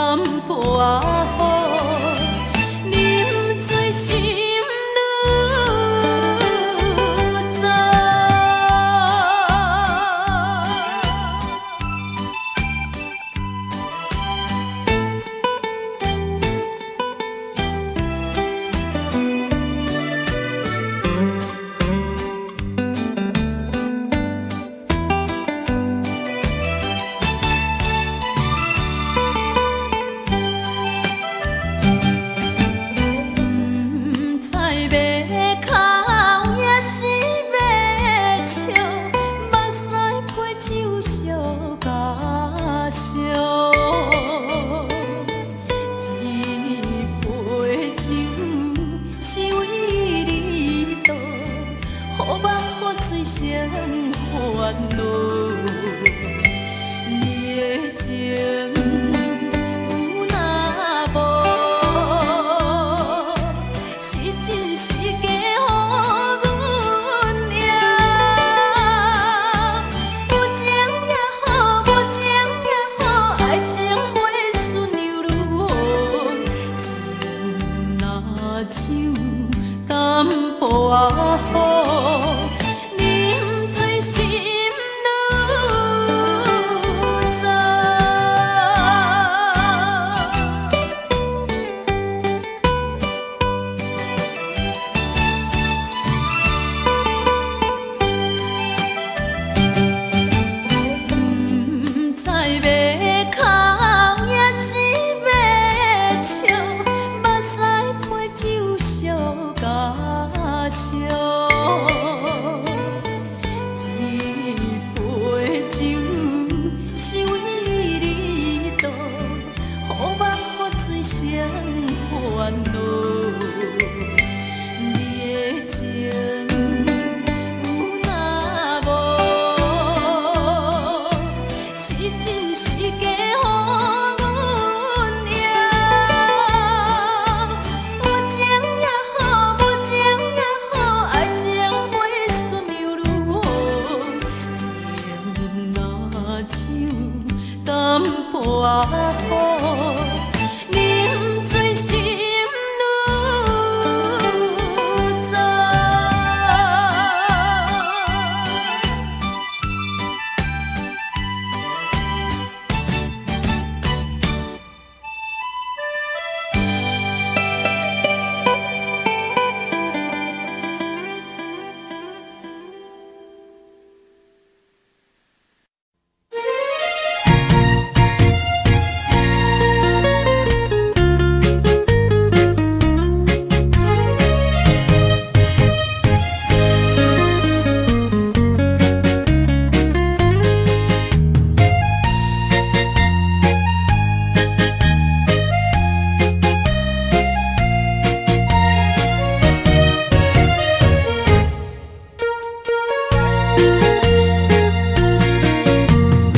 淡薄仔好，啉醉心愈早。毋知欲哭抑是欲笑，目屎批酒烧甲烧。这杯酒是为你倒，予梦予醉成烦恼。你的情有若无，是真是假，予阮赢。有情也好，无情也好，爱情袂输娘如何？情若酒淡薄仔好，啉醉心愈早。毋知欲哭抑是欲笑，目屎批酒烧甲烧。这杯酒是为你倒，予梦予醉成烦恼。你的情有若无，是真是假，予阮赢。有情也好，无情也好，爱情袂输娘如何？情若酒淡薄仔好，啉醉心愈早。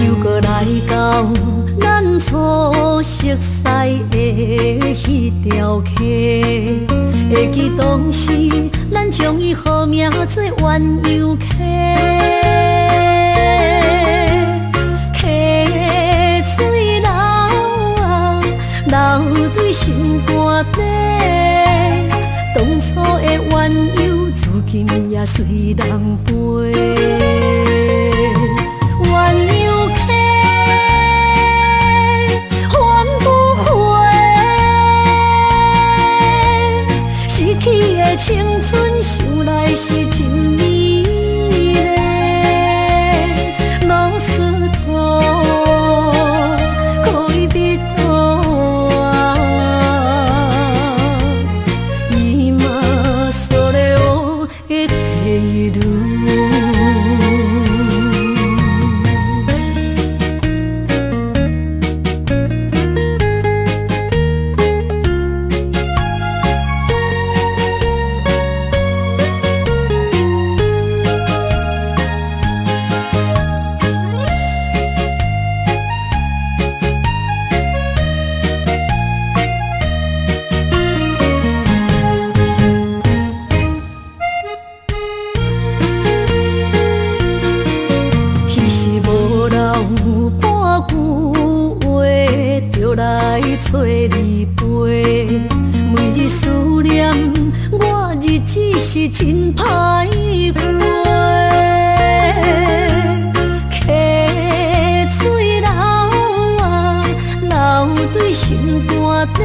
又阁来到咱初熟似的彼条溪，会记当时咱将伊号名做鸳鸯溪。溪水流啊，流对心肝底，当初的鸳鸯，如今也随人飞。鸳鸯溪，还不回，失去的青春，想来是真美丽。老实土，恋人啊，今それを得ている。來揣你陪。每日思念，我日子是真歹過。溪水流啊，流對心肝底。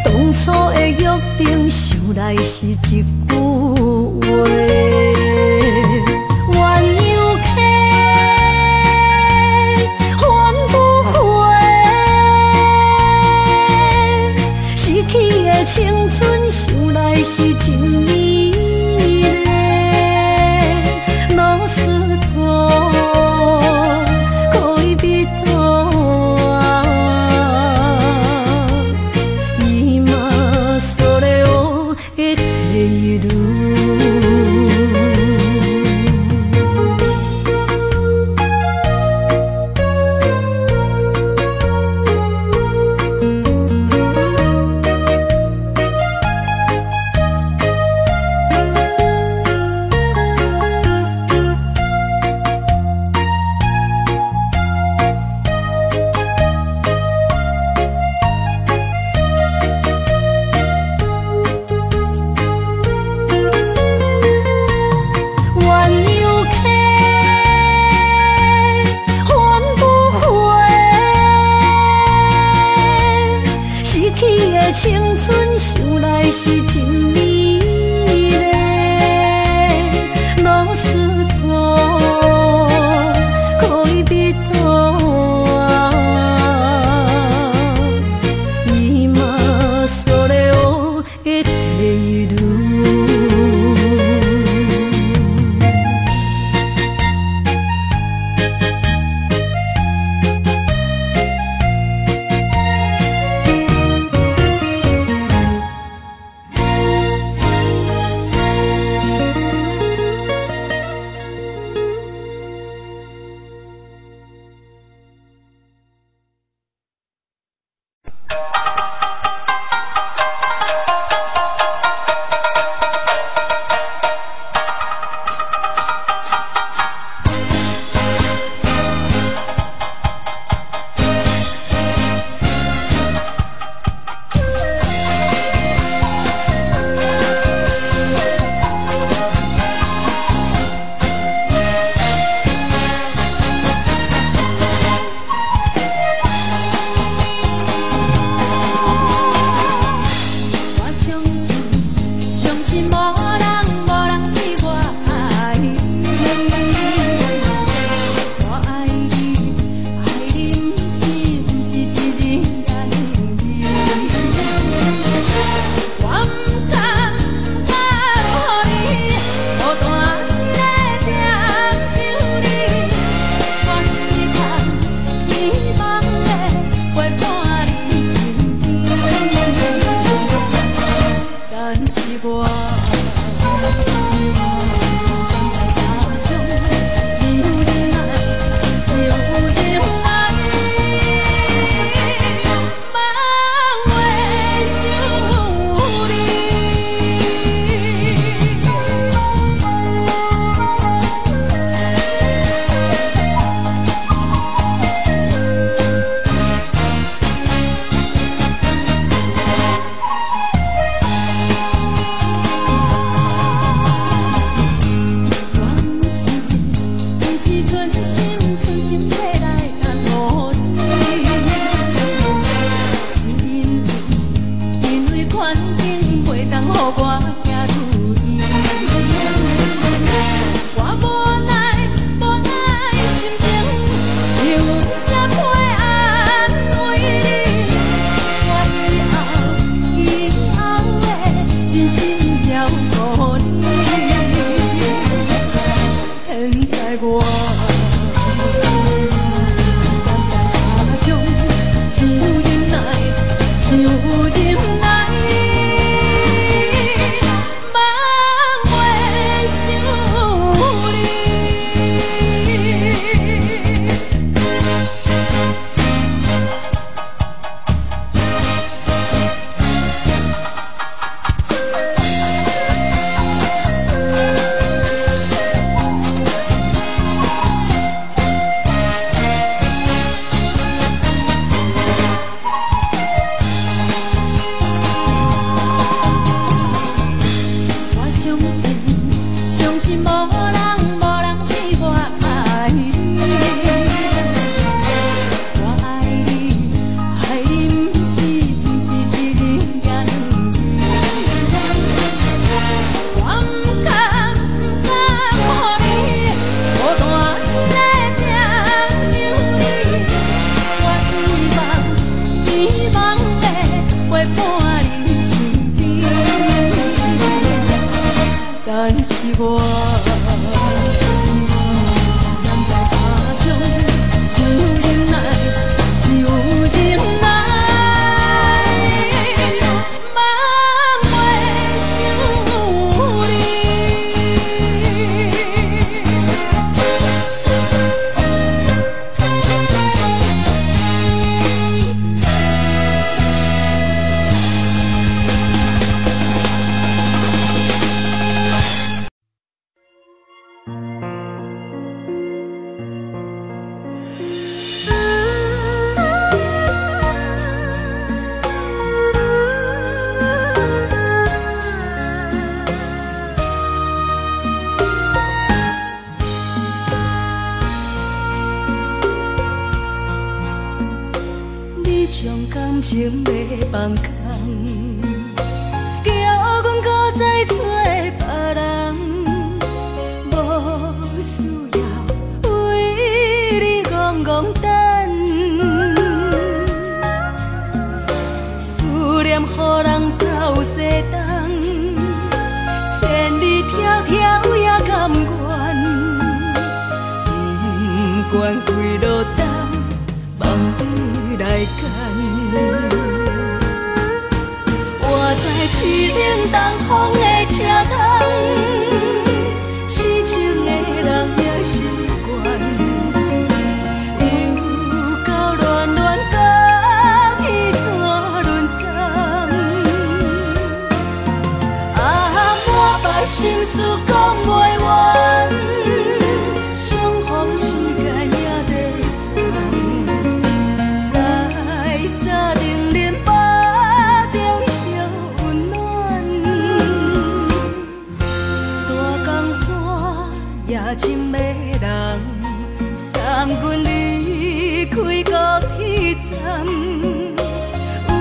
當初的約定，想來是一句話。鸳鸯溪還不回，失去的青春，想來是真美麗。ロスト戀人は今それを得ている。鸳鸯溪還不回，失去的青春，想來是真美麗。ロスト戀人は今それを得ている。希望的陪伴你身边，但是我踮在他乡，只有忍耐，只有忍耐，放袂想你。你將感情欲放空，叫阮閣再找別人，無需要為你戆戆等，思念予人走西东，千里迢迢也甘愿，不管几落冬，望你来牵。我在凄冷东风的车窗，痴情的人也习惯，又到恋恋甲天山轮转，啊，满腹心事讲袂完，相逢时间也短暂，在三重林腹中相温暖，大江山也真迷人，送阮离开高铁站，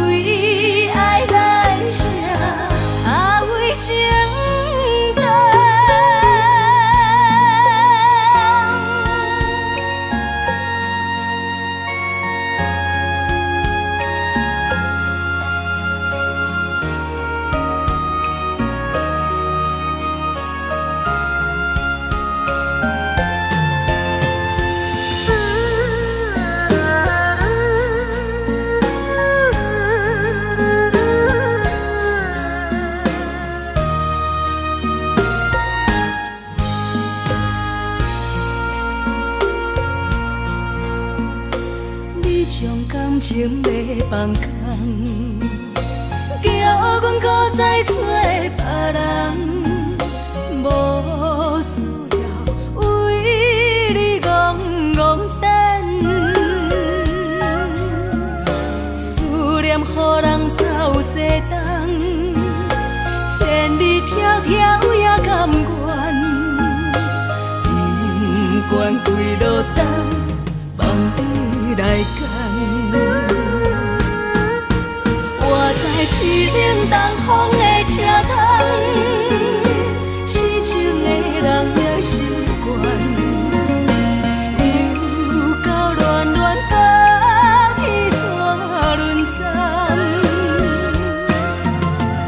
为爱来写，啊为情等。你將感情欲放空，叫阮閣再找別人，無需要為你戆戆等，思念予人走西东，千里迢迢也甘愿，不管几落冬，望你来牵。我在凄冷东风的车窗，痴情的人也习惯，又到恋恋甲天山轮转，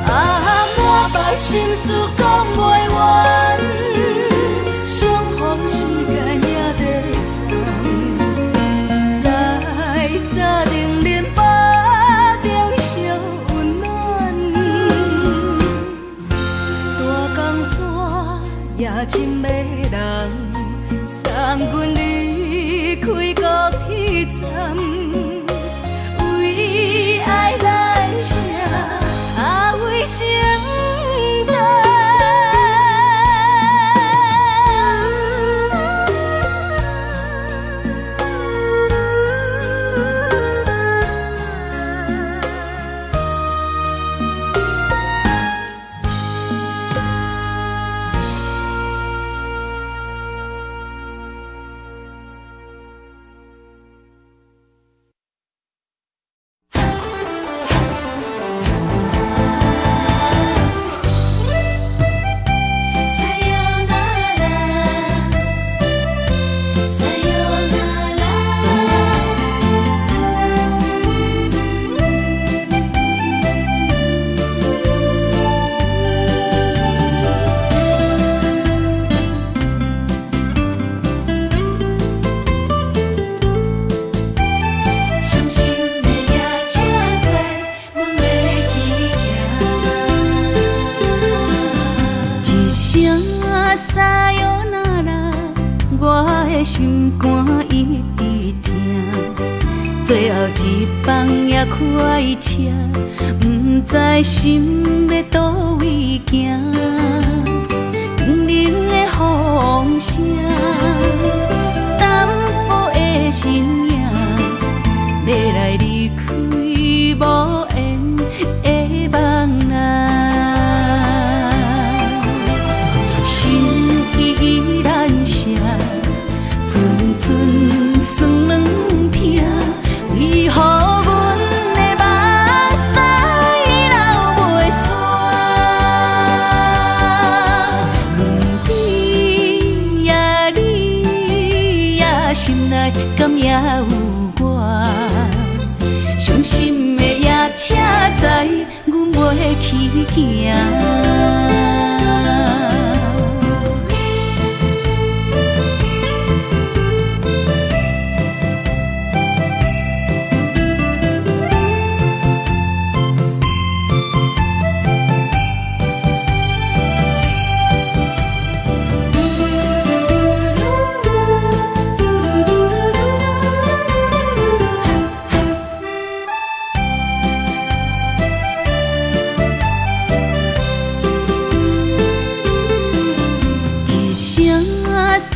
啊，满腹心事讲袂完，相逢时间也短暂，在三重林腹中相温暖，大江山也真迷人，送阮离开高铁站，为爱来写，啊为情等。也快車，毋知心欲佗位行。叮鈴的風聲，淡薄的身影，欲來離開無緣的夢啊。心依難捨，陣陣酸軟疼，為何阮的目屎流袂煞？阮你呀你呀，心內敢猶有我？傷心的夜車載，阮袂去行。一聲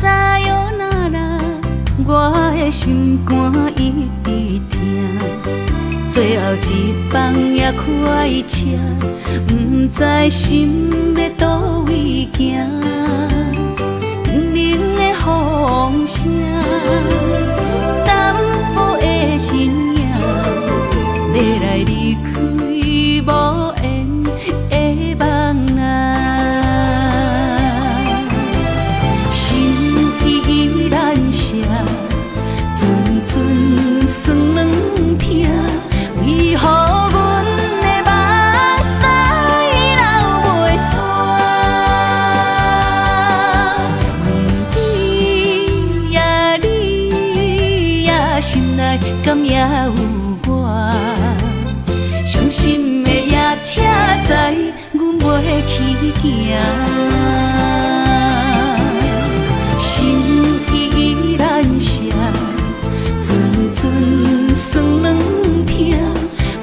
さよなら，我的心肝一直疼。最後一班也快車，毋知心欲佗位行。叮鈴的風聲，淡薄的身影，欲來離開無緣的夢啊。心依難捨，陣陣酸軟疼，為何阮的目屎流袂煞？阮你呀你呀，心內敢猶有我？傷心的夜車載，阮袂去行。心依難捨，陣陣酸軟疼，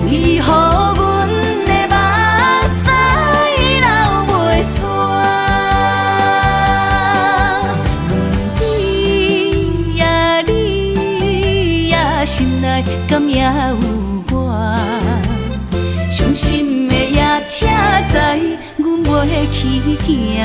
為何阮的目屎流袂煞？阮你呀你呀，心內敢猶有我？傷心的夜車載，阮袂去行。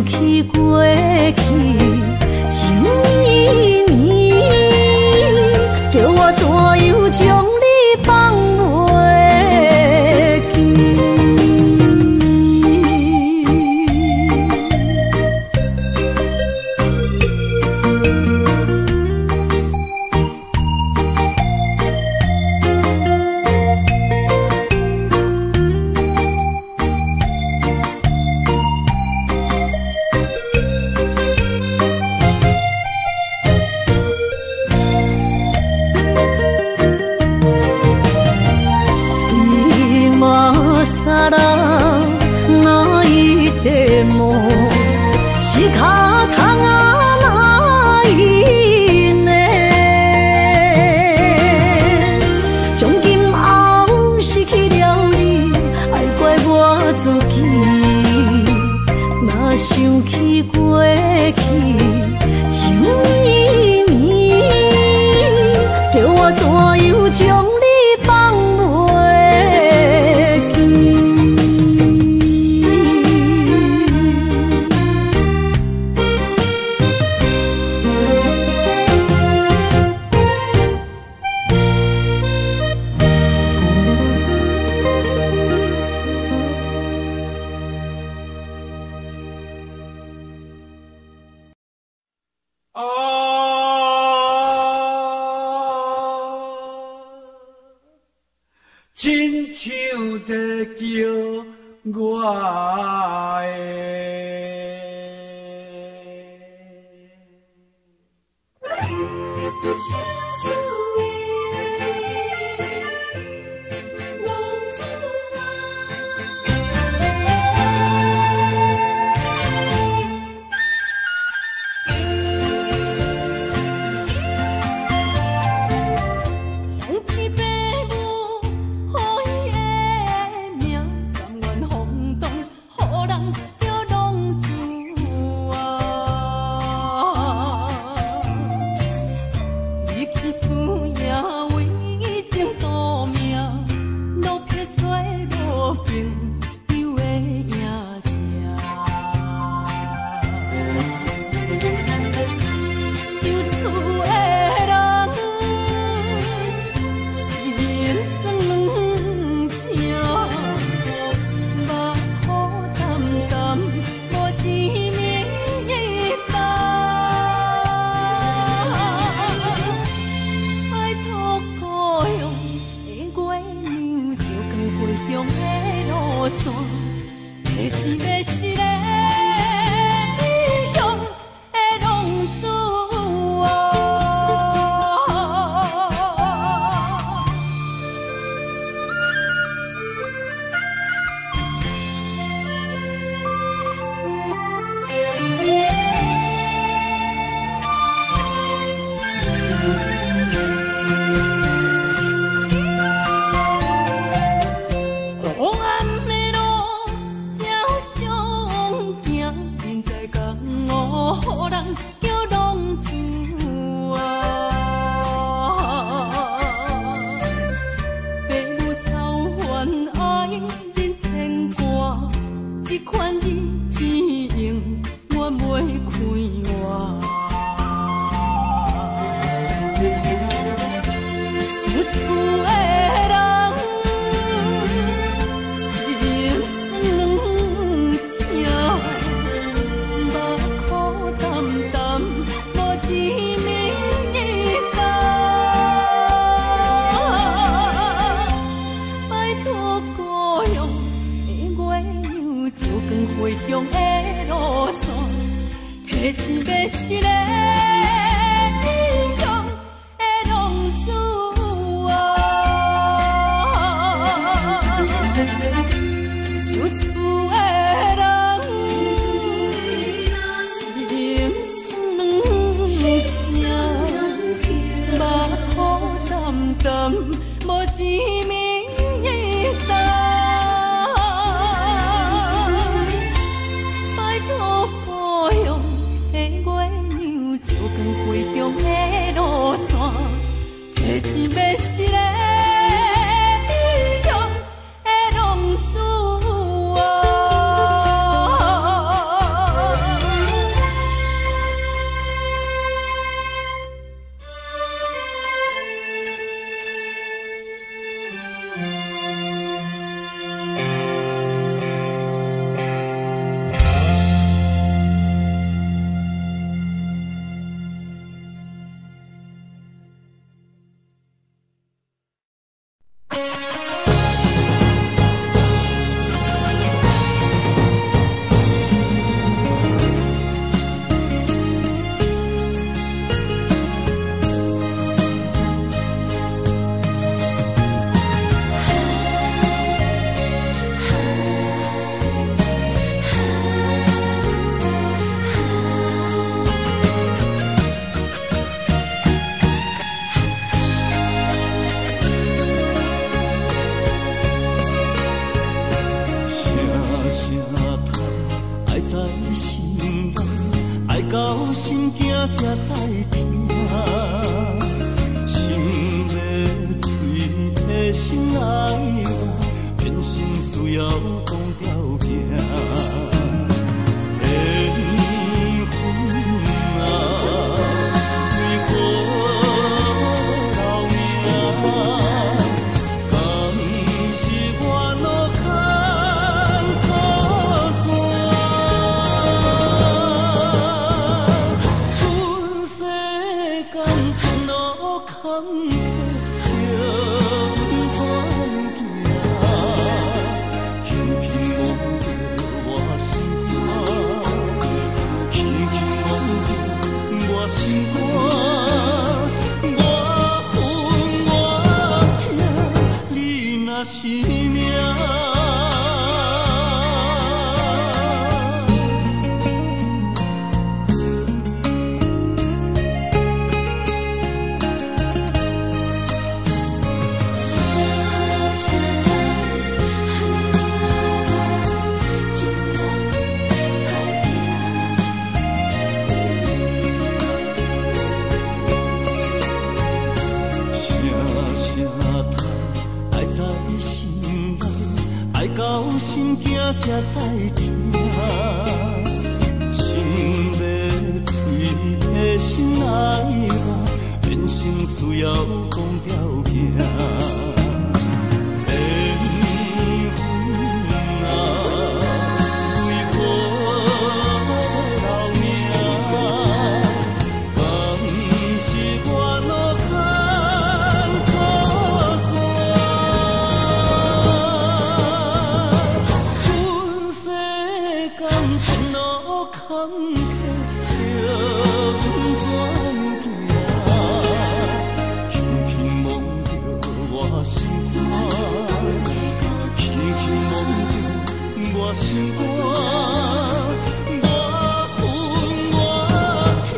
起過去情綿綿，叫我怎樣將你放袂記？今さら泣いても仕方がないね。從今後失去了你，愛怪我自己。若想起過去情綿綿，叫我怎樣將你放袂記？啊，親像在叫我的。想起爸母予伊的名，甘愿风动，予人叫浪子啊。伊去输赢为情赌命，落魄找无朋友的影子。想厝的人心酸软疼，目苦澹澹，无一暝冬。拜托故乡的月娘，照光回乡的路线，提钱欲死的异乡的浪子啊！黑暗的路才相行，人在江湖，予人叫浪子啊。爸母操烦爱人牵挂，这款日子永远袂快活。想厝的人心酸软疼，目苦澹澹，无一暝冬。拜托故乡的月娘，照光回乡的路线，提钱欲死的异乡的浪子啊！想厝的人心酸软疼，目苦澹澹，无一暝冬。拜托故乡的月娘，照光回乡的路线，提钱欲死的异乡的浪子啊！心惊才知疼。心欲喙提心爱我，变成需要讲条件。缘分啊，为何留名？敢是我路牵错线？阮世间情路坎坷，叫阮怎行？轻轻摸着我心肝，轻轻摸着我心肝，我恨我疼，你若是命。声声叹，情人歹拼。声声叹，爱在心内，爱到心惊才知疼。心欲喙提心爱我，变成需要讲条件。缘分啊，为何留名？敢是我路牵错线？阮世间情路坎坷，叫阮怎行？轻轻摸着我心肝，轻轻摸着我心肝，我恨我疼，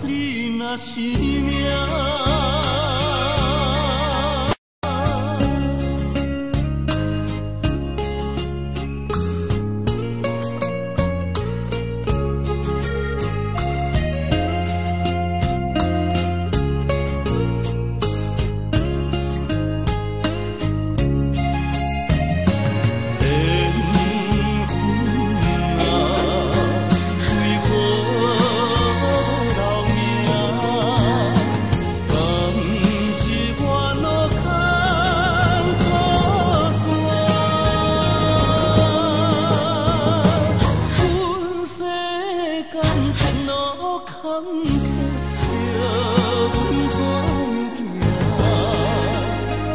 你若是命。缘分啊，为何留名？敢是我路牵错线？阮世间情路坎坷，叫阮怎行？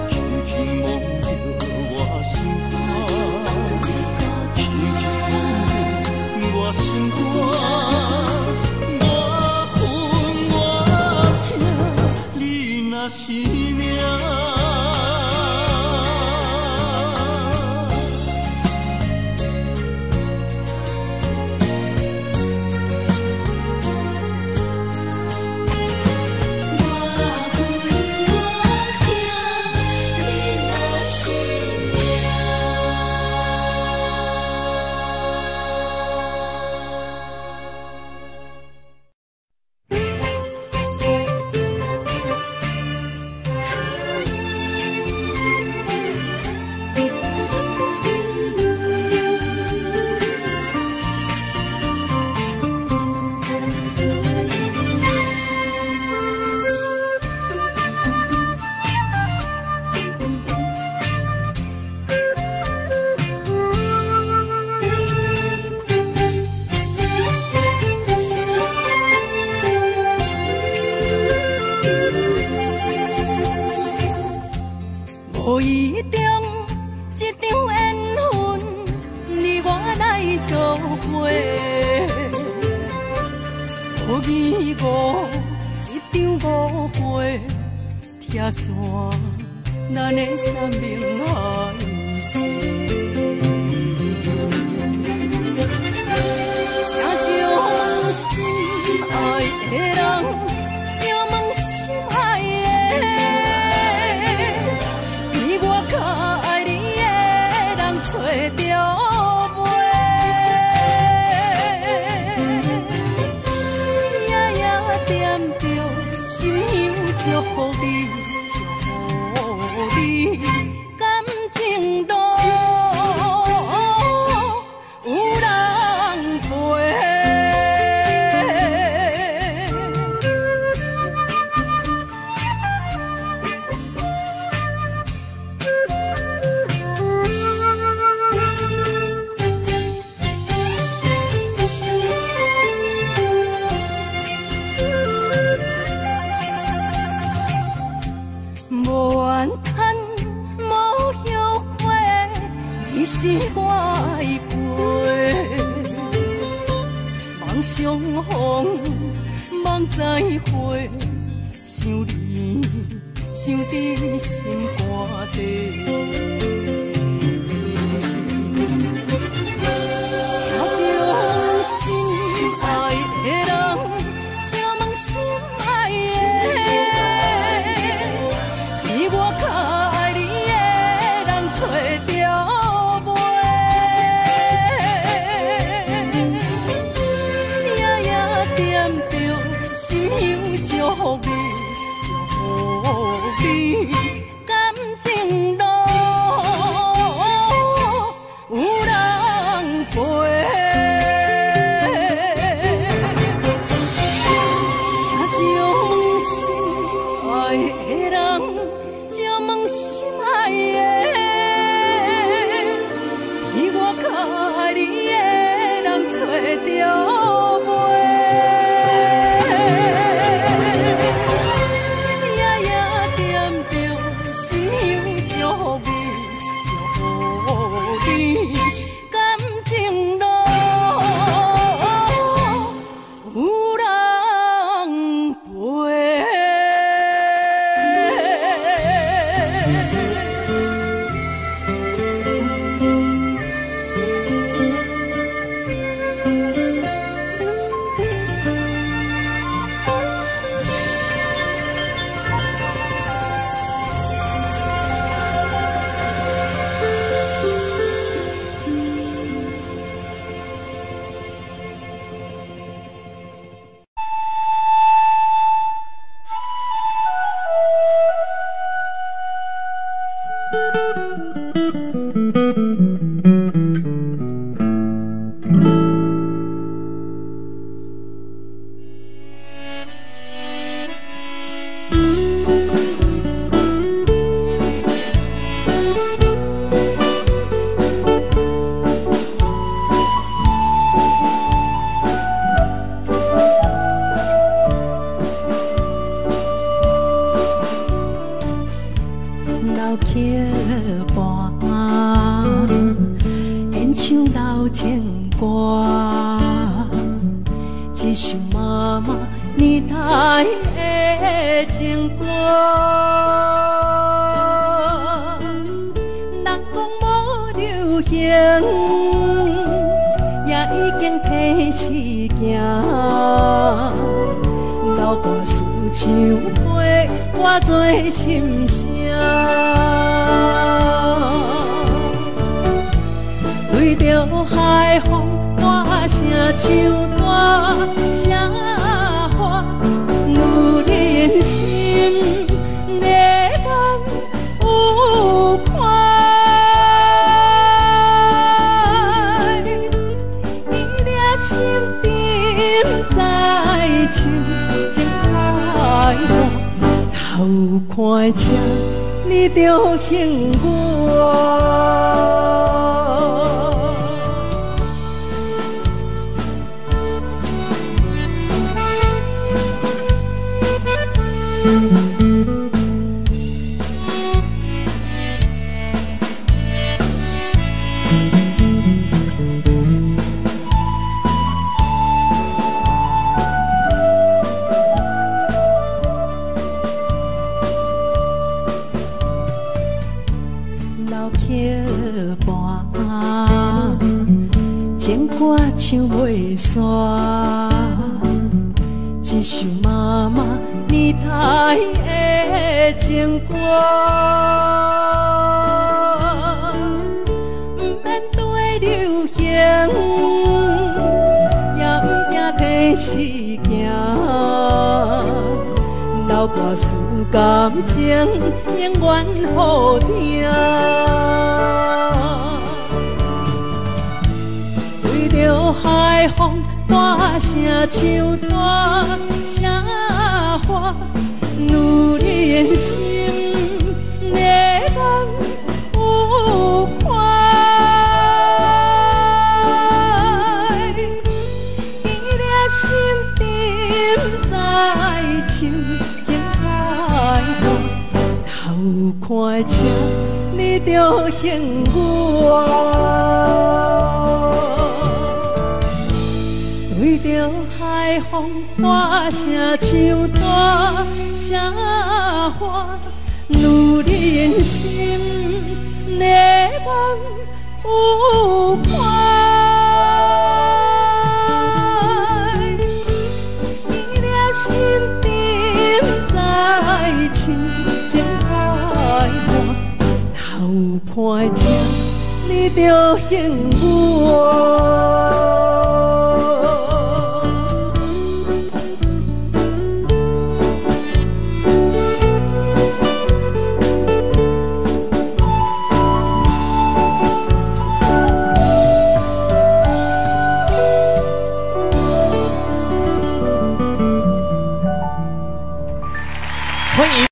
轻轻摸着我心肝，轻轻摸着我心肝，我恨我疼，你若是命。我恨我疼，你若是命。无意中一场缘分，你我来做伙。无义无一场误会，拆散咱的山盟海誓。请将心爱的人，请问心爱的，比我较爱你的人找著袂？福你，祝福你，感情路有人陪。無怨叹，無後悔，你是我愛過。望相逢，望再會，想你，想佇心肝底。请将心愛的人，請問心愛的，比我較愛你的人找著袂？夜夜惦著心香，祝福你，祝福你，感情路有人陪。请将心愛的人，請問心愛的，比我較愛你的人找著袂？夜夜惦著心香，祝福你，祝福你，感情路有人陪。老曲伴，演唱老情歌，一首妈妈年代的情歌。人讲无流行，也已经提时行。老歌词唱陪我做心声。对着海风，大声唱大声喊，女人心的眼有看。伊粒心沉在手，情海浪，头看车，你就幸我。老曲伴，情歌唱袂煞，一首妈妈年代的情歌，不免对流行，也不惊提时行，老歌词感情永远好听。对著海风大声唱大声喊，女人心的梦有看。彼粒心沉在深情海岸，头看车，你就还我。对著海风大声唱大声喊，女人心的梦有看。彼粒心沉在深情海岸，头看车，你就还我。欢迎。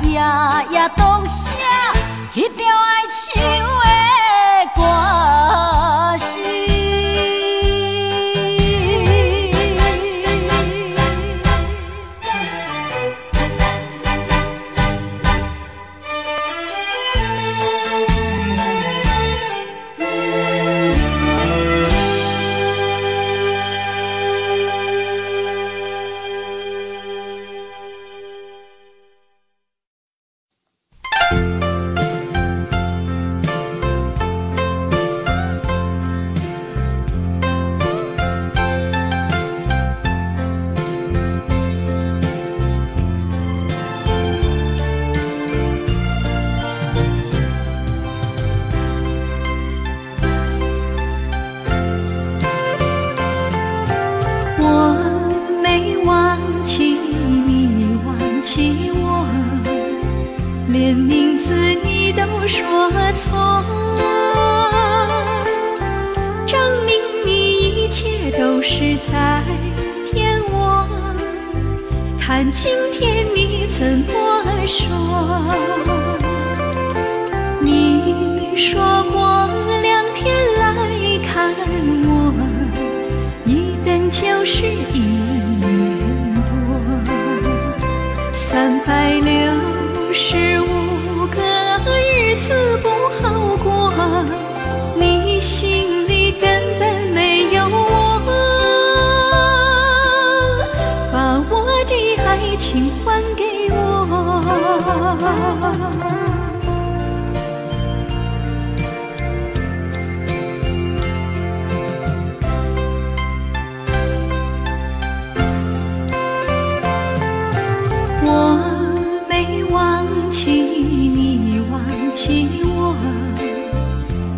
夜夜独写彼条爱唱的歌。切都是在騙我，看今天你怎麼說？你說過兩天來看我，一等就是一年多，365個日子不好過，你心裡根本沒有我，把我的愛情還給我。我沒忘記你，忘記我，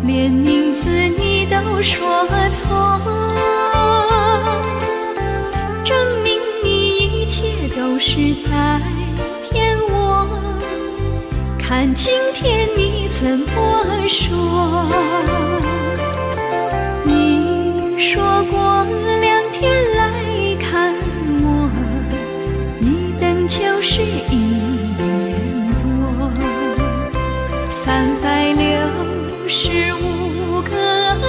連名字你都說錯，證明你一切都是在騙我。看今天你怎麼說？你說過兩天來看我，一等就是一年多，365個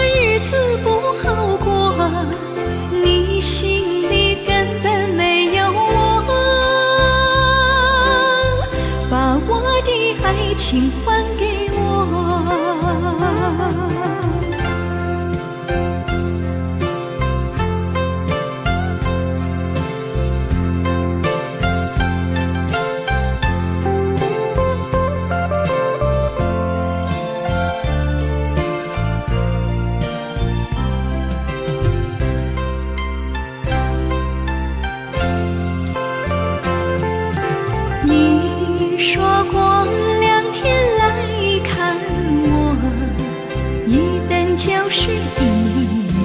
日子不好過，你心裡根本沒有我，把我的愛情還給我。你說過兩天來看我，一等就是一年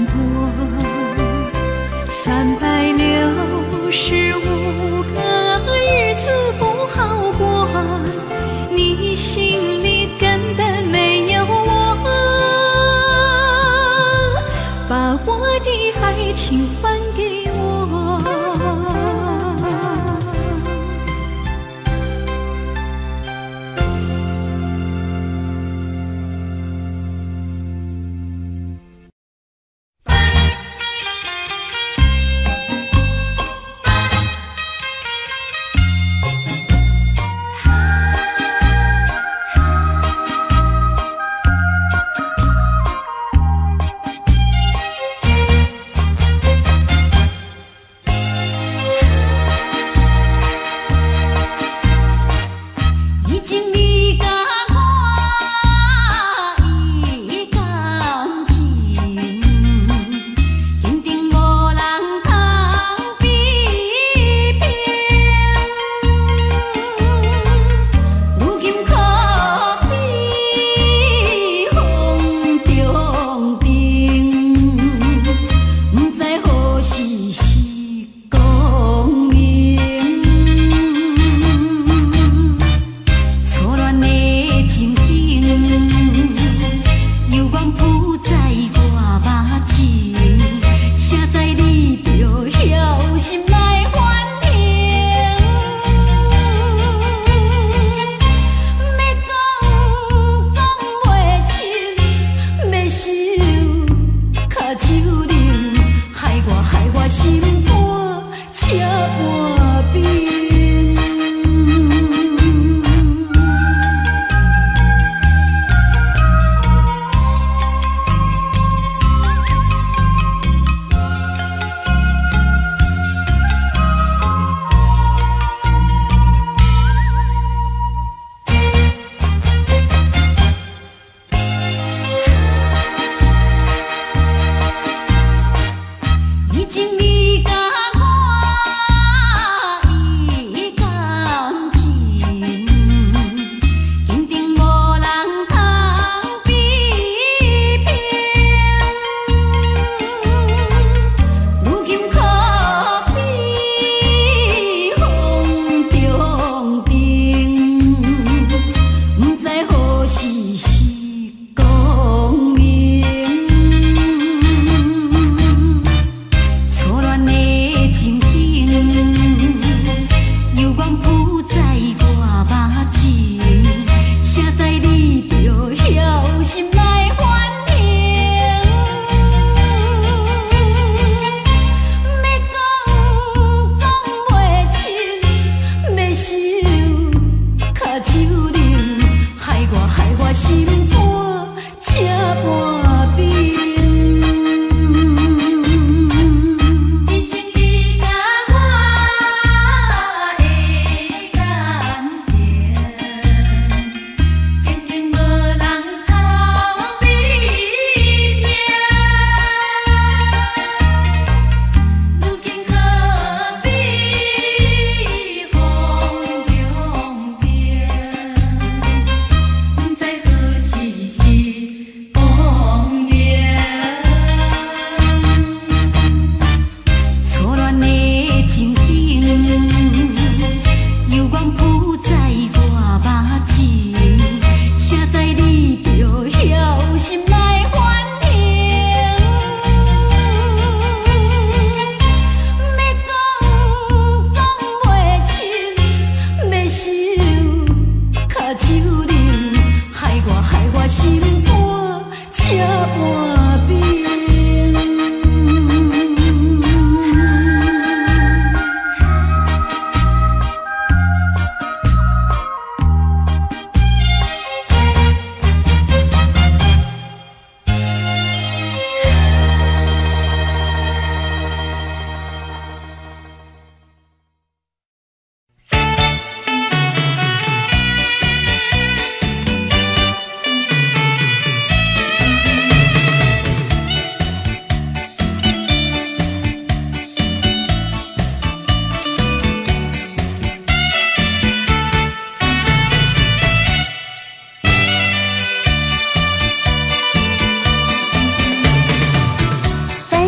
多，365個日子不好過，你心裡根本沒有我，把我的愛情還給我。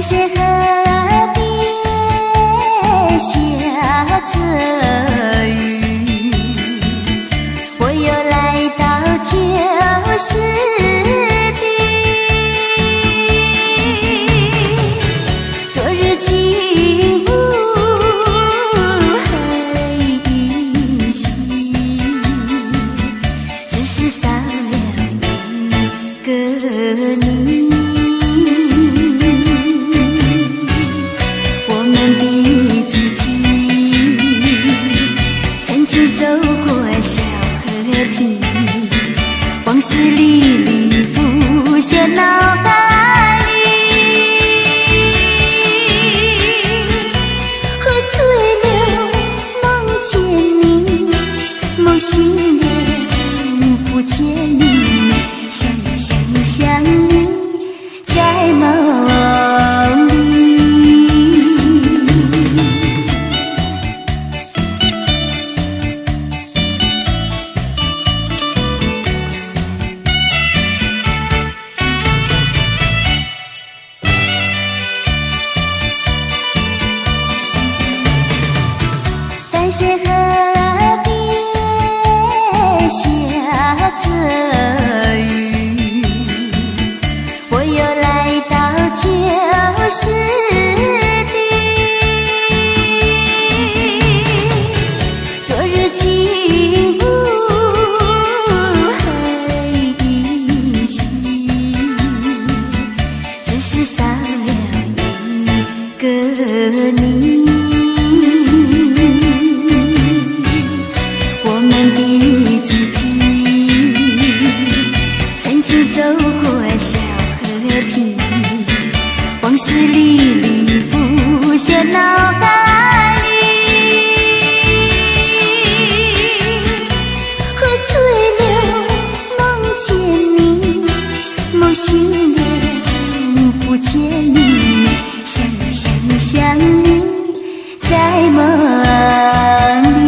溪河邊下著雨，我又來到舊時地。昨日情霧還依稀，只是少了一個你。我們的足跡，曾經走過小河堤，往事歷歷浮現腦海裡。喝醉了夢見你，夢醒了不見你，想你想你想你，在夢裡。淡水河邊下著雨，我又來到舊時地。昨日情霧還依稀，只是少了一個你。我們的足跡，曾經走過小河堤，往事歷歷浮現腦海裡。喝醉了夢見你，夢醒了不見你，想你想你想你，在夢裡。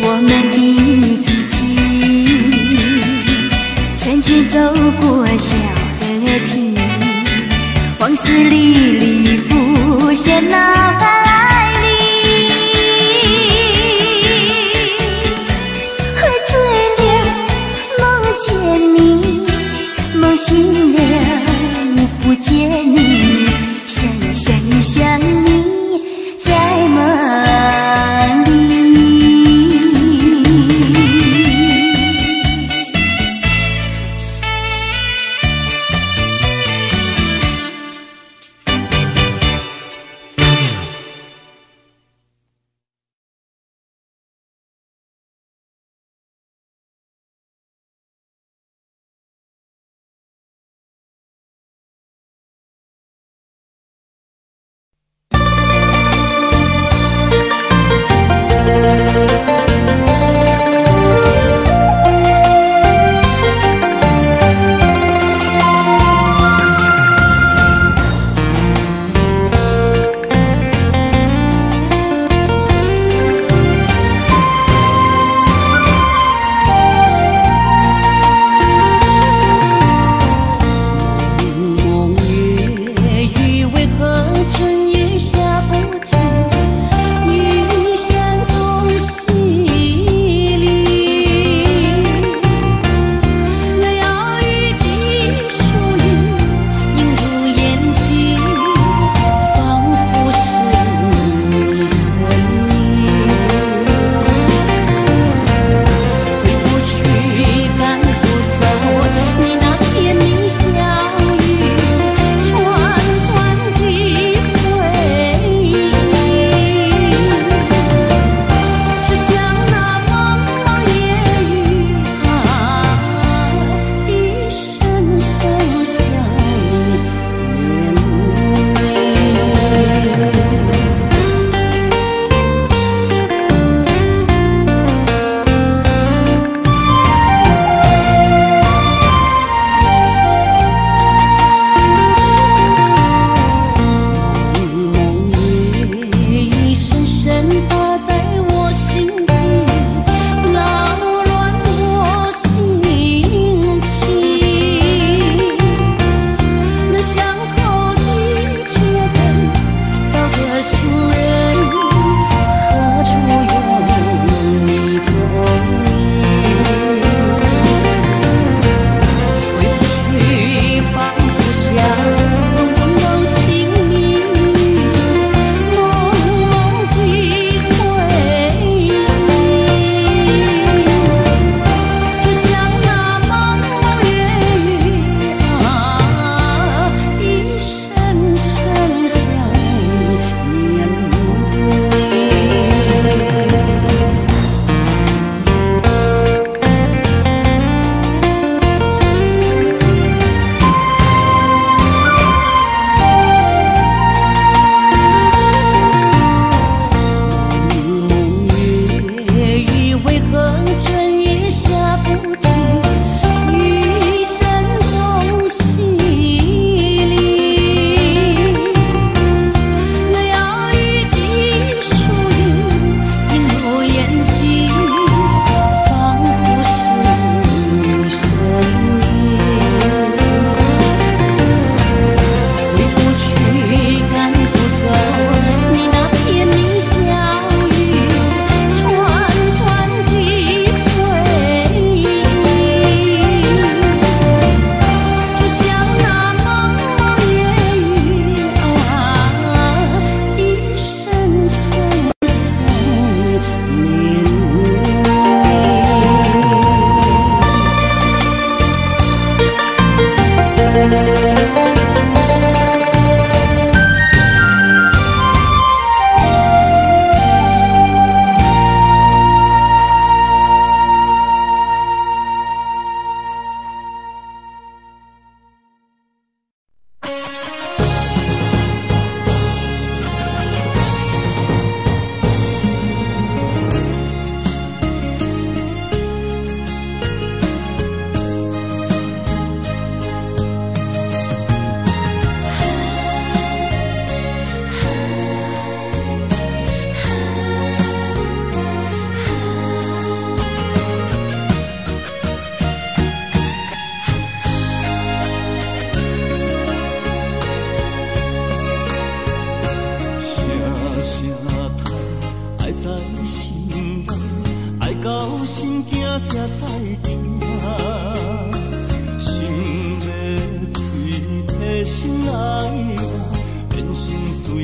我們的足跡，曾經走過小河堤，往事歷歷浮現腦海裡。喝醉了夢見你，夢醒了不見你，想你想你想你，在夢裡。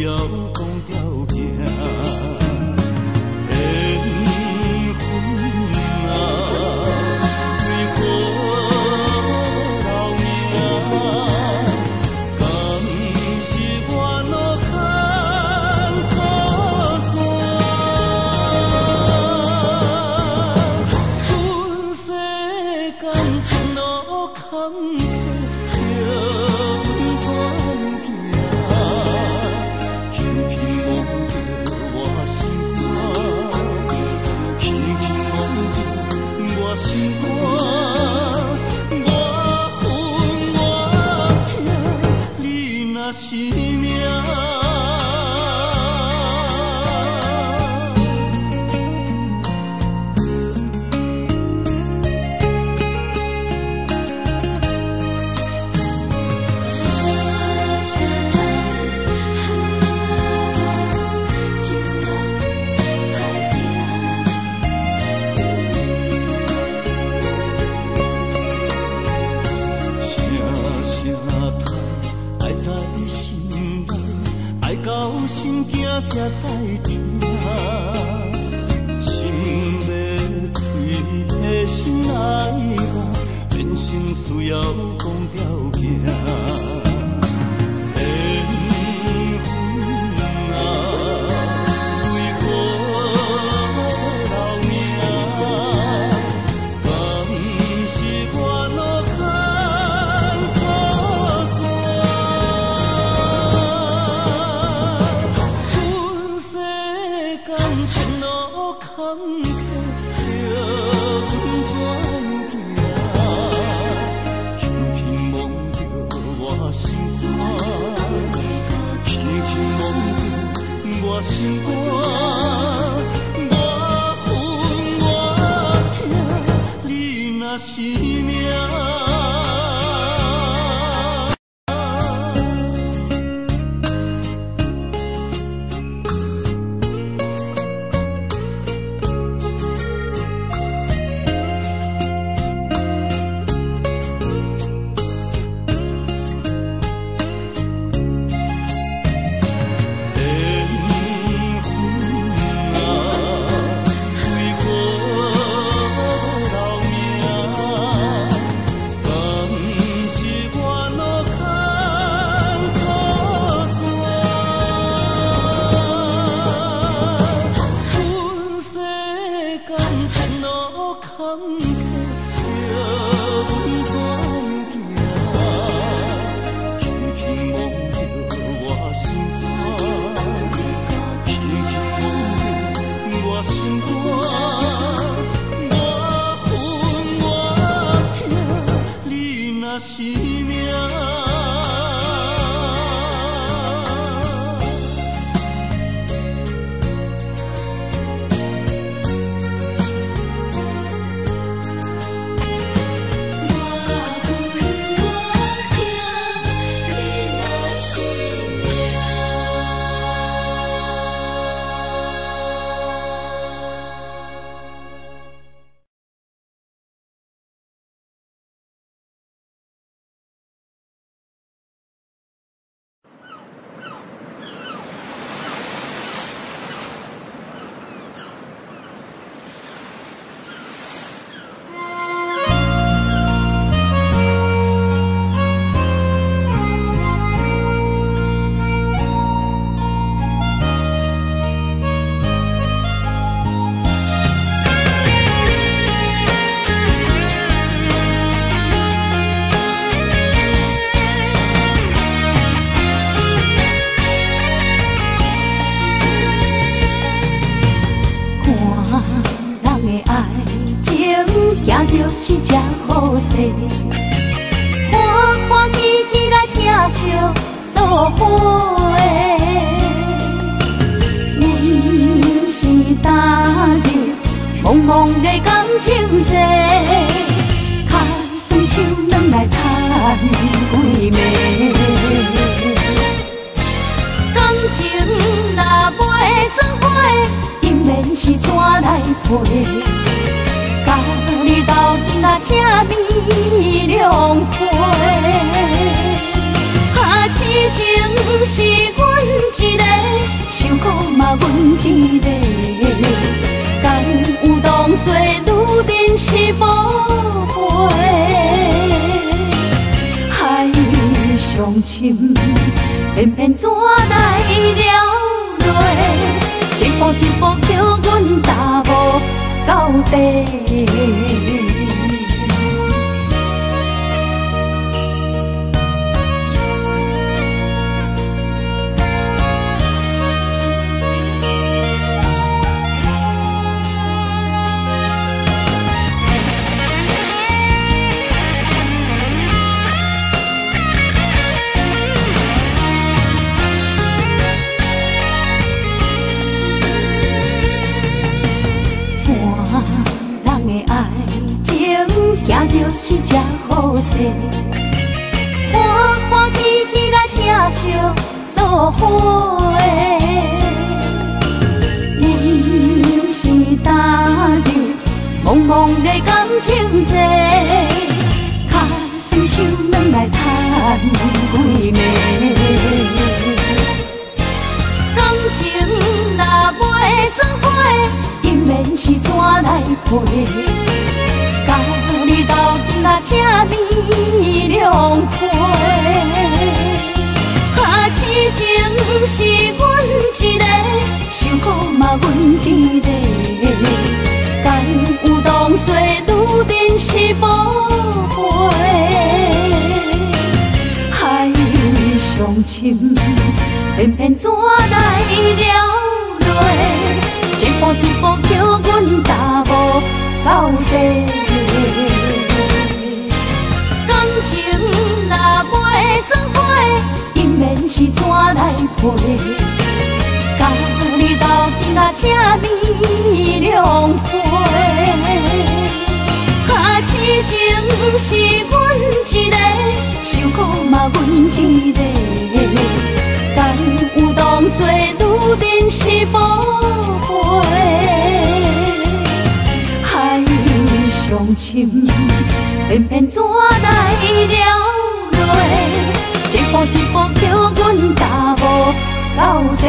要讲条件。缘分啊，为何留名？敢是我落空错线？阮世感情路坎坷，叫阮怎行？轻轻摸著我心肝，轻轻摸著我心肝，我恨我疼，你若是命。声声叹，爱在心内，爱到心惊才知疼。心欲碎，提心来活，人生需要讲条件。缘分啊，为何留名？敢是我落空错线？阮世感情路坎坷，叫阮怎行？轻轻摸著我心肝，轻轻摸著我心肝，我恨我疼，你若是命。缘分啊，为何留名？敢是我落空错线？阮世感情路坎坷，叫阮怎行？轻轻摸著我心肝，轻轻摸著我心肝，我恨我疼，你若是命。我恨我疼，你若是命。看人的爱情行著是这好势，欢欢喜喜来疼惜做伙。阮是踏入茫茫的感情债，脚酸手软来趁几暝。感情若袂做伙，不免是怎来配？甲你斗阵啊，这呢两回。啊，痴情是阮一个。嘛阮一个，敢有当作女人是宝贝？海上深，偏偏怎来了泪？一步一步叫阮踏无到底。就是这好势，欢欢喜喜来疼惜做伙。阮是踏入茫茫的感情债，脚酸手软来趁几暝。感情若袂做伙，姻缘是怎来配？你斗阵啊，请你两杯。啊，痴情是阮一个，受苦嘛阮一个。敢有当作女人是宝贝？海上深，偏偏怎来了泪？一步一步叫阮踏无到底。感情若袂做伙，姻缘是怎来配？甲你斗阵啊，请你两杯。啊，痴情是阮一个，受苦嘛阮一个。敢有当作女人是宝贝？海上深，偏偏怎来了泪？一步一步叫阮踏无到底。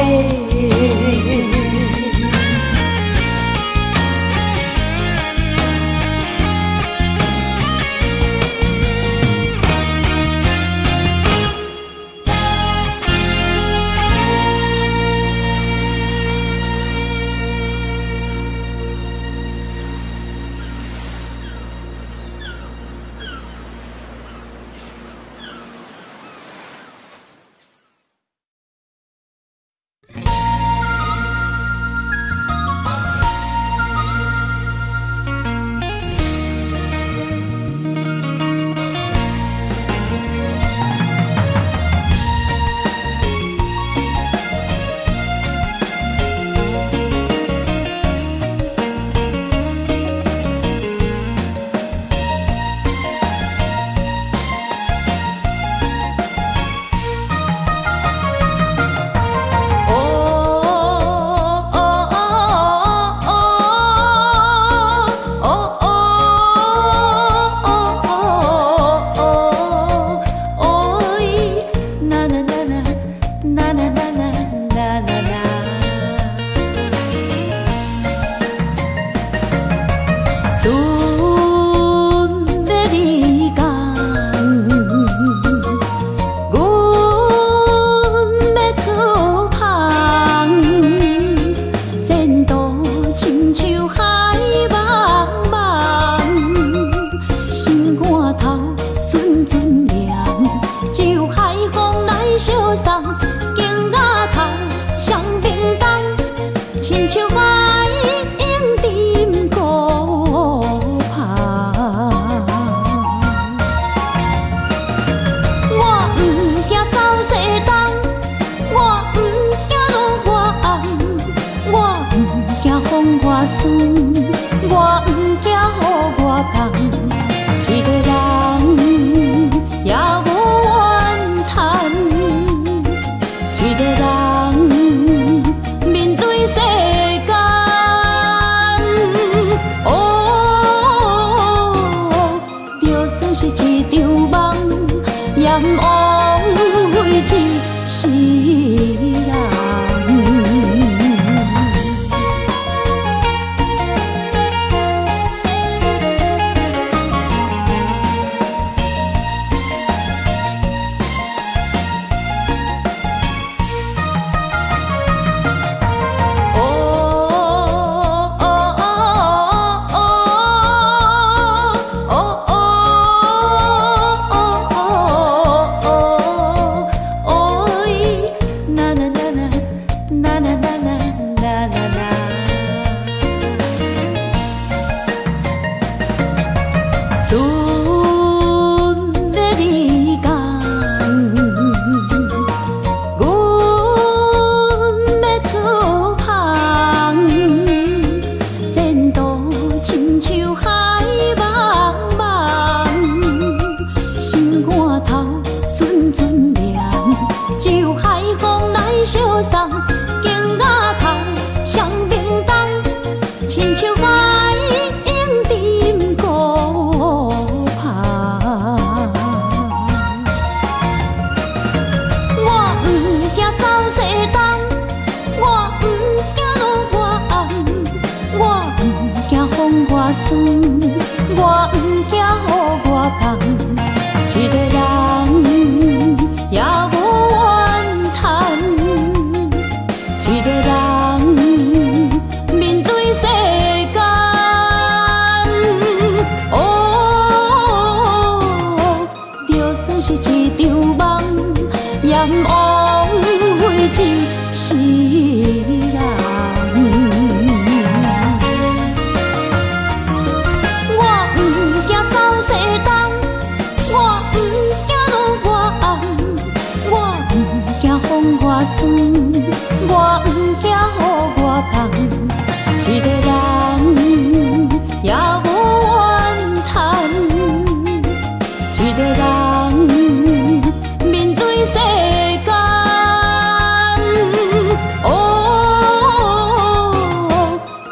枉费一世人。头阵阵凉，只有海风来相送，肩仔头双明灯，亲像海鹰沉孤帆。我毋惊走西东，我毋惊落外暗，我毋惊风外酸，我毋惊雨外重，一个人也无怨叹，一个人面对世间。哦，就算是一场梦，也毋枉费一世人。我毋惊走西东，我毋惊落外暗，我毋惊风外酸，我毋惊雨外重，一个人也无怨叹，一个人面对世间。哦，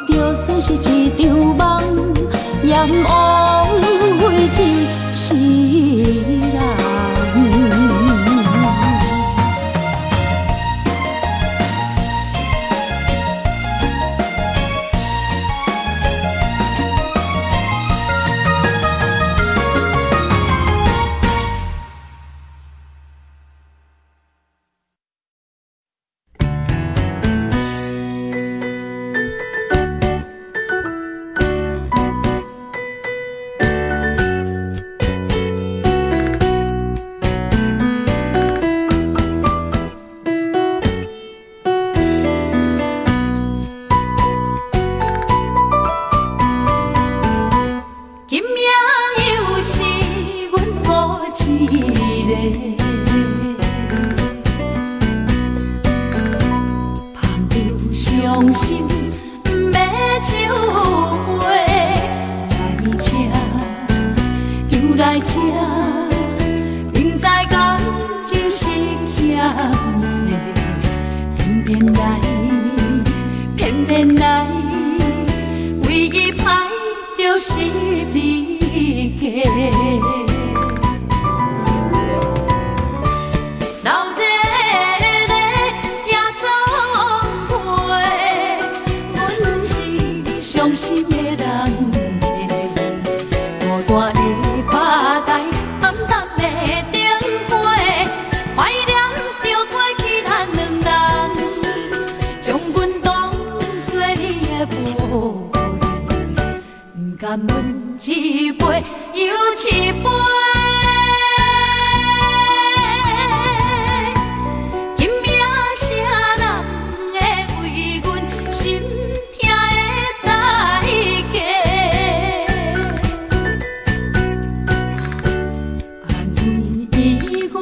就算是一场梦，也毋枉费一世人。今夜又是阮孤一个，捧着伤心欲酒杯，来这又来这，明知感情是欠债，偏偏来，偏偏来，为伊歹著十字架。闹热的夜总会，阮是伤心的人客，孤单的吧台，暗淡的灯火，怀念著过去咱两人，将阮当作你的宝贝，不甘阮一杯又一杯。今夜啥人会为阮心痛的代价？安慰阮，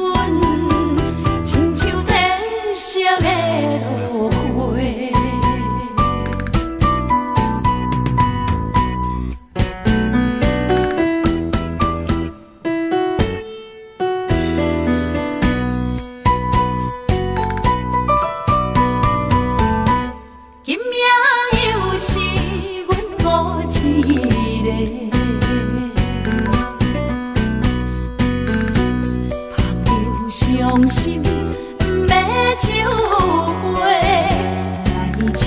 亲像褪色的落花。今夜又是阮孤一个，捧著伤心欲酒杯，来这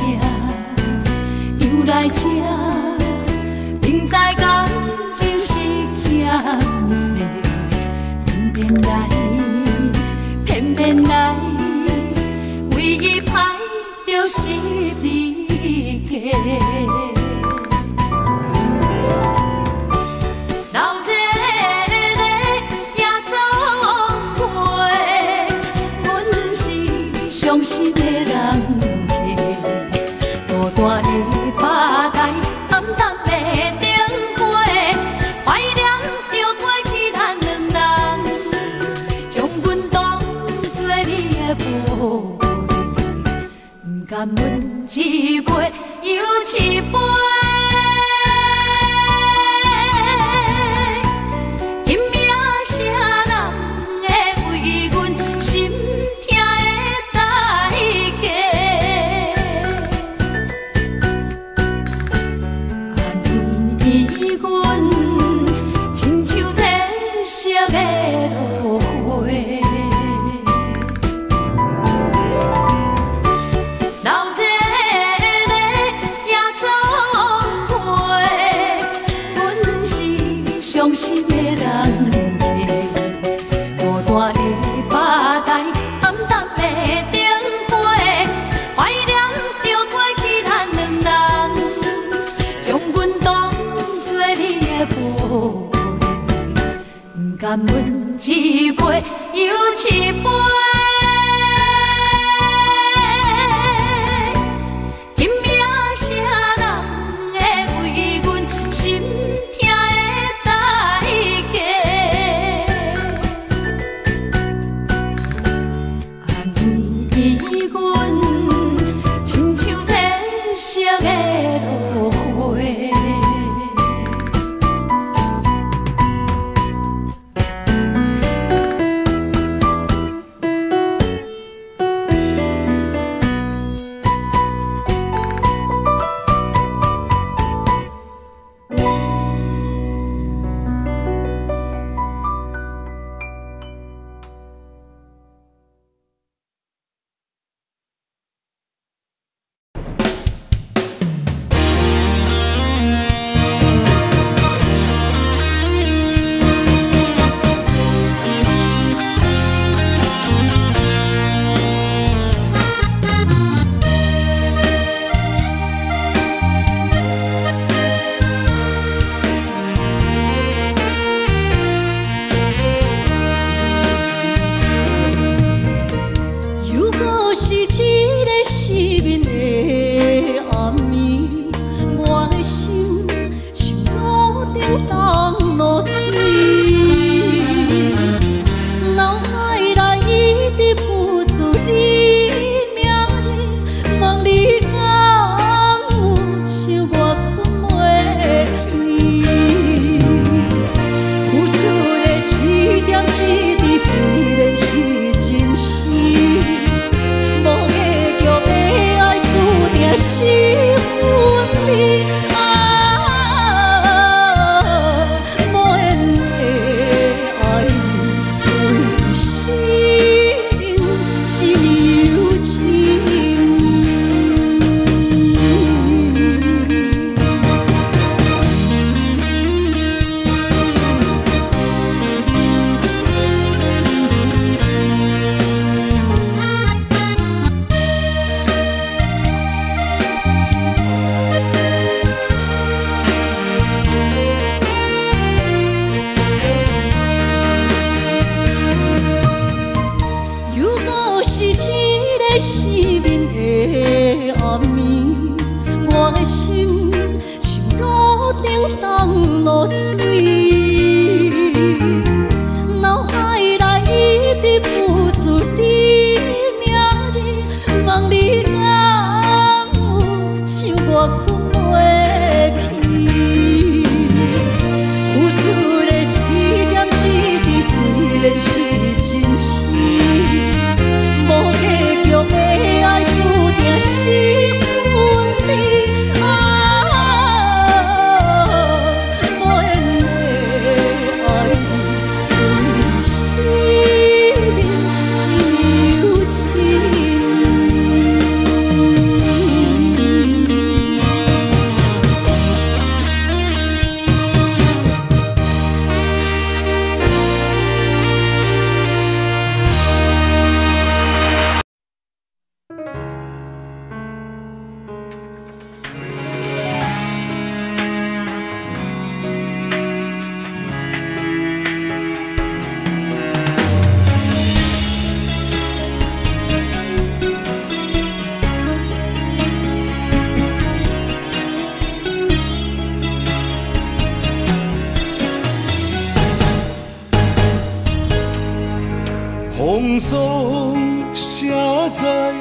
又来这，明知感情是欠债，偏偏来，偏偏来，为伊歹著十字架。闹热的夜总会，阮是伤心的人客，孤单的吧台，暗淡的灯火，怀念著过去咱两人，将阮当作你的宝贝，不甘阮一杯又一杯。今夜啥人会一杯又一杯。今夜啥人会为阮心痛的代价？按呢阮亲像天色的落花。又阁是一个失眠的暗暝，我的心像路灯东落水，脑海内一直浮出你名字，问你敢有像我困袂去？付出的一点一滴虽然是真实。无结局的爱注定是分离啊！无缘的爱你，为生命一又一暝。又阁是一个失眠的暗暝，我的心像路灯东落水，脑海内一直浮出你名字，问你敢有像我困袂去？付出的一点一滴虽然是真实。无结局的爱注定是分离啊！无缘的爱你，为生命一又一暝。风霜写在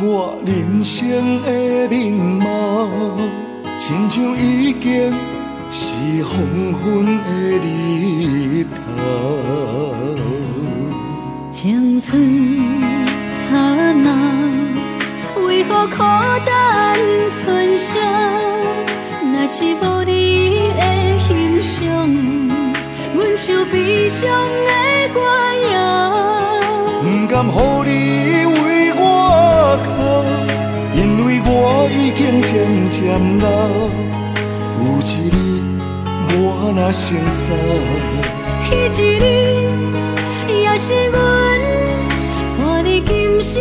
我人生的面貌，亲像已经是黄昏的日头。青春刹那，为何苦等春宵？若是无你的欣赏，阮像悲伤的歌谣。不甘予你为我哭，因为我已经渐渐老。有一日我若先走，彼一日也是阮伴你今生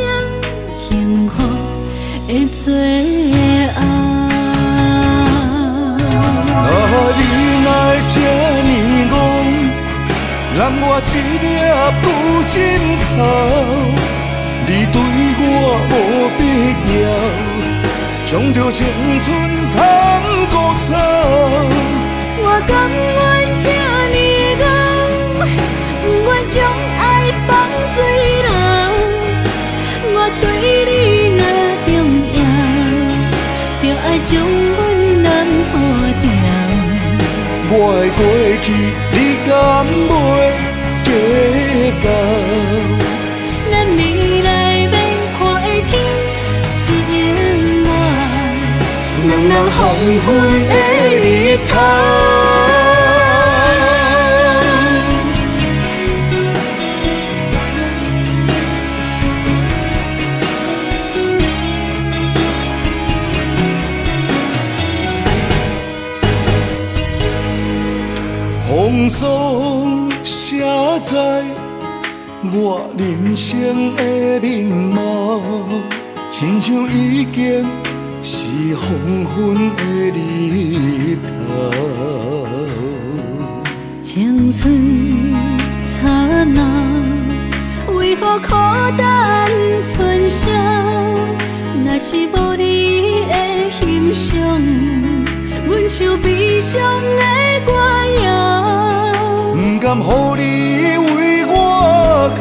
幸福的最后。啊，你若会这呢戆，人揽我一粒旧枕头，你对我无必要，将著青春牵孤走。我甘愿这呢戆，不愿将爱放水流。我对你若重要，就爱将阮揽好掉。我的过去，你敢袂计较？咱未来欲看的天是永远两人黄昏的日头。风霜写在我人生的面貌，亲像已经是黄昏的日头。青春刹那，为何苦等春宵？若是无你的欣赏，阮像悲伤的歌谣。不甘予你为我哭，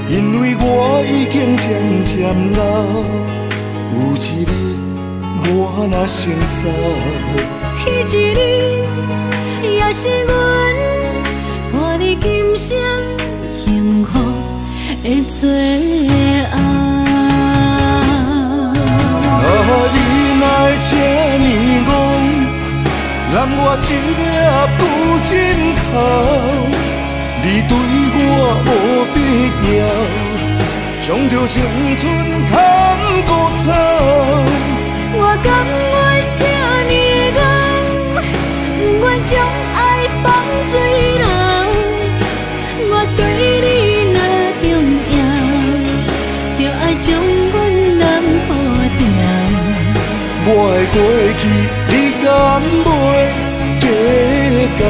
因为我已经渐渐老。有一日我若先走，彼一日也是阮伴你今生幸福的最后。啊，你哪会这呢戆？揽我一粒旧枕头，你对我无必要，将著青春牵孤走。我甘愿这呢戆，不愿将爱放水流。我对你若重要，就爱将阮揽好掉。我的过去，你敢袂计较？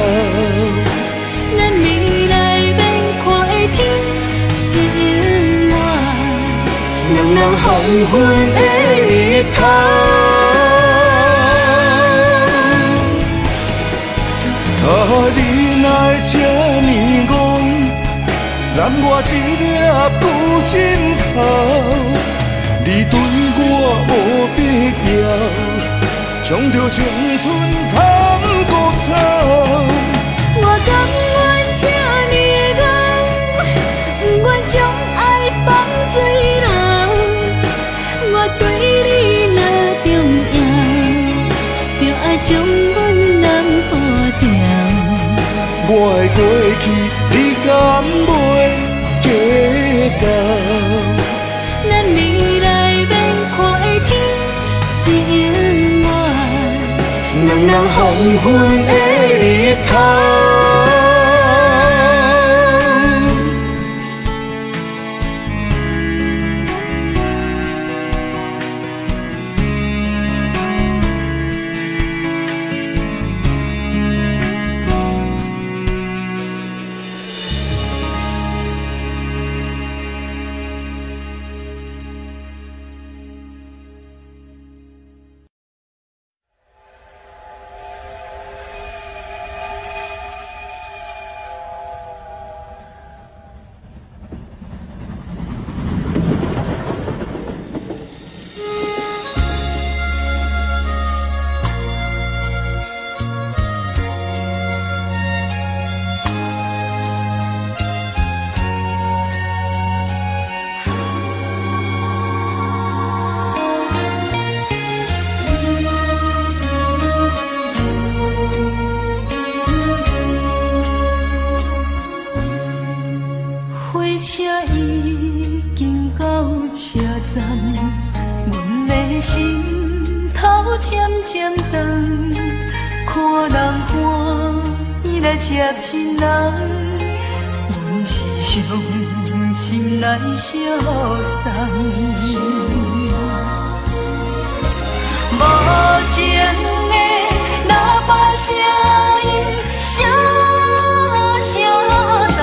咱未来欲看的天是永远两人黄昏的日头。啊，你哪会这呢戆？揽我一粒旧枕头，你对我无必要，将著青春牵孤走。我甘愿这呢戆，不愿将爱放水流。我对你若重要，就爱将阮揽好掉。我的过去，你敢袂计较？咱未来欲看的天是永远两人黄昏的日头。无情的喇叭声音，声声动，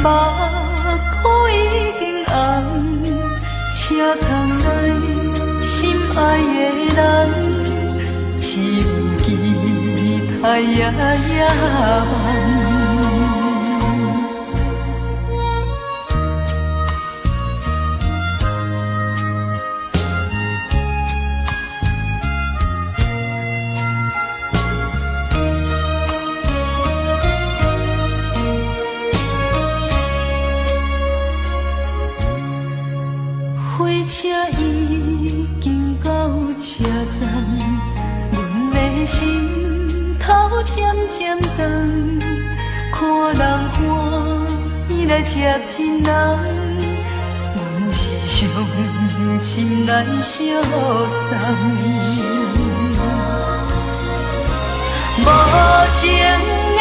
目眶已经红，车窗内心爱的人，只有期待也野望。火车已经到车站，阮的心头渐渐重，看人欢喜来接亲人，阮是伤心来相送。无情的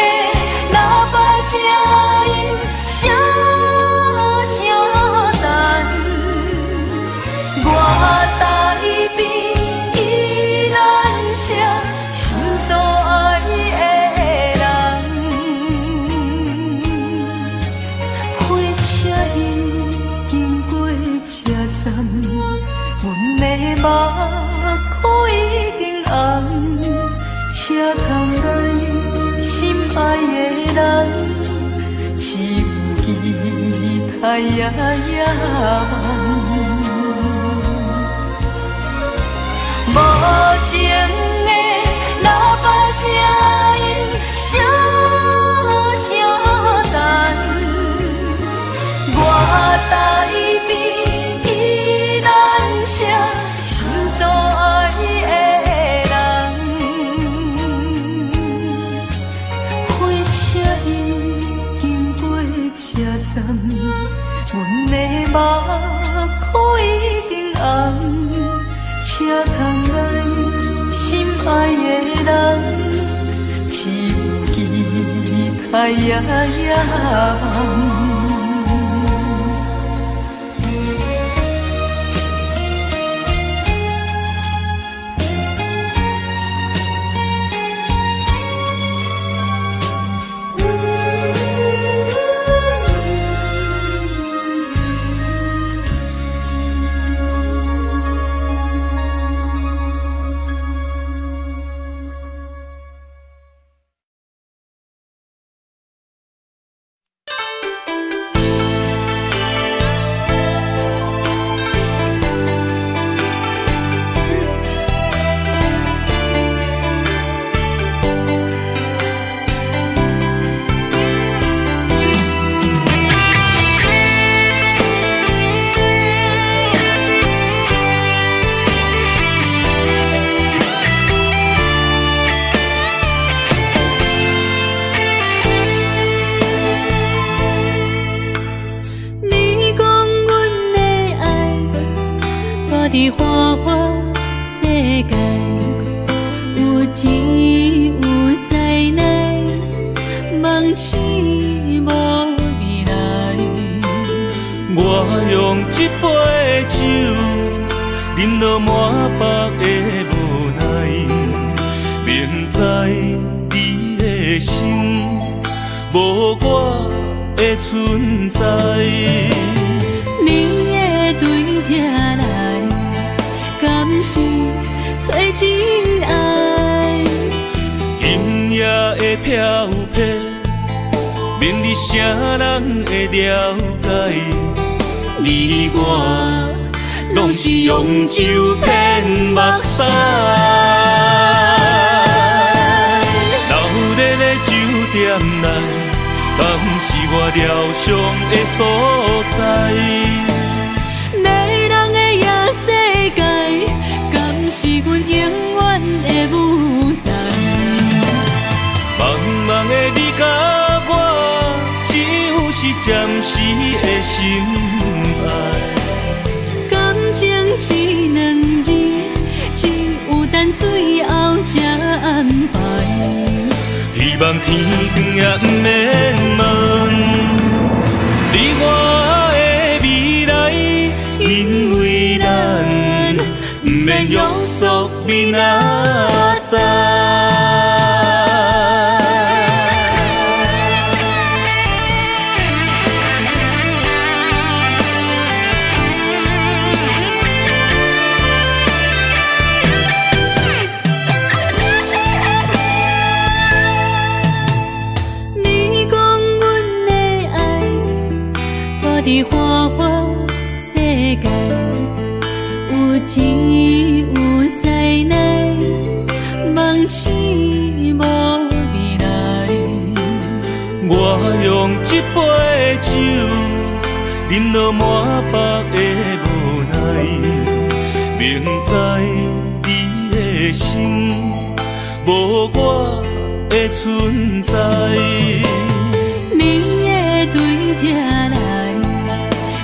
喇叭声音，声声等。我台边依然是心所爱的人，火车已经过车站，阮的目眶已经红，车窗内心爱的人，只有期待也野望。无情的喇叭声音，声声等。我台边依然是心所爱的人，火车已经过车站，阮的目眶已经红。车窗内心爱的人，只有期待也野望。伫花花世界，有钱有势来，梦醒无未来。我用这杯酒，饮到满腹的无奈，明知你的心无我的存在。你会对这来，敢是找真爱？今夜的飘泊，免你啥人会了解？你我拢是用酒骗目屎。闹热的酒店内，敢是我疗伤的所在？迷人的夜世界，敢是阮永远的舞台？茫茫的你佮我，只有是暂时的心爱。感情这两字，只有等最后才安排。希望天光也毋免问你我的未来，因为咱毋免约束明仔载。佇花花世界，有錢有勢內，夢醒無未來。我用這杯酒，飲到滿腹的無奈，明知你的心無我的存在。你會對這來，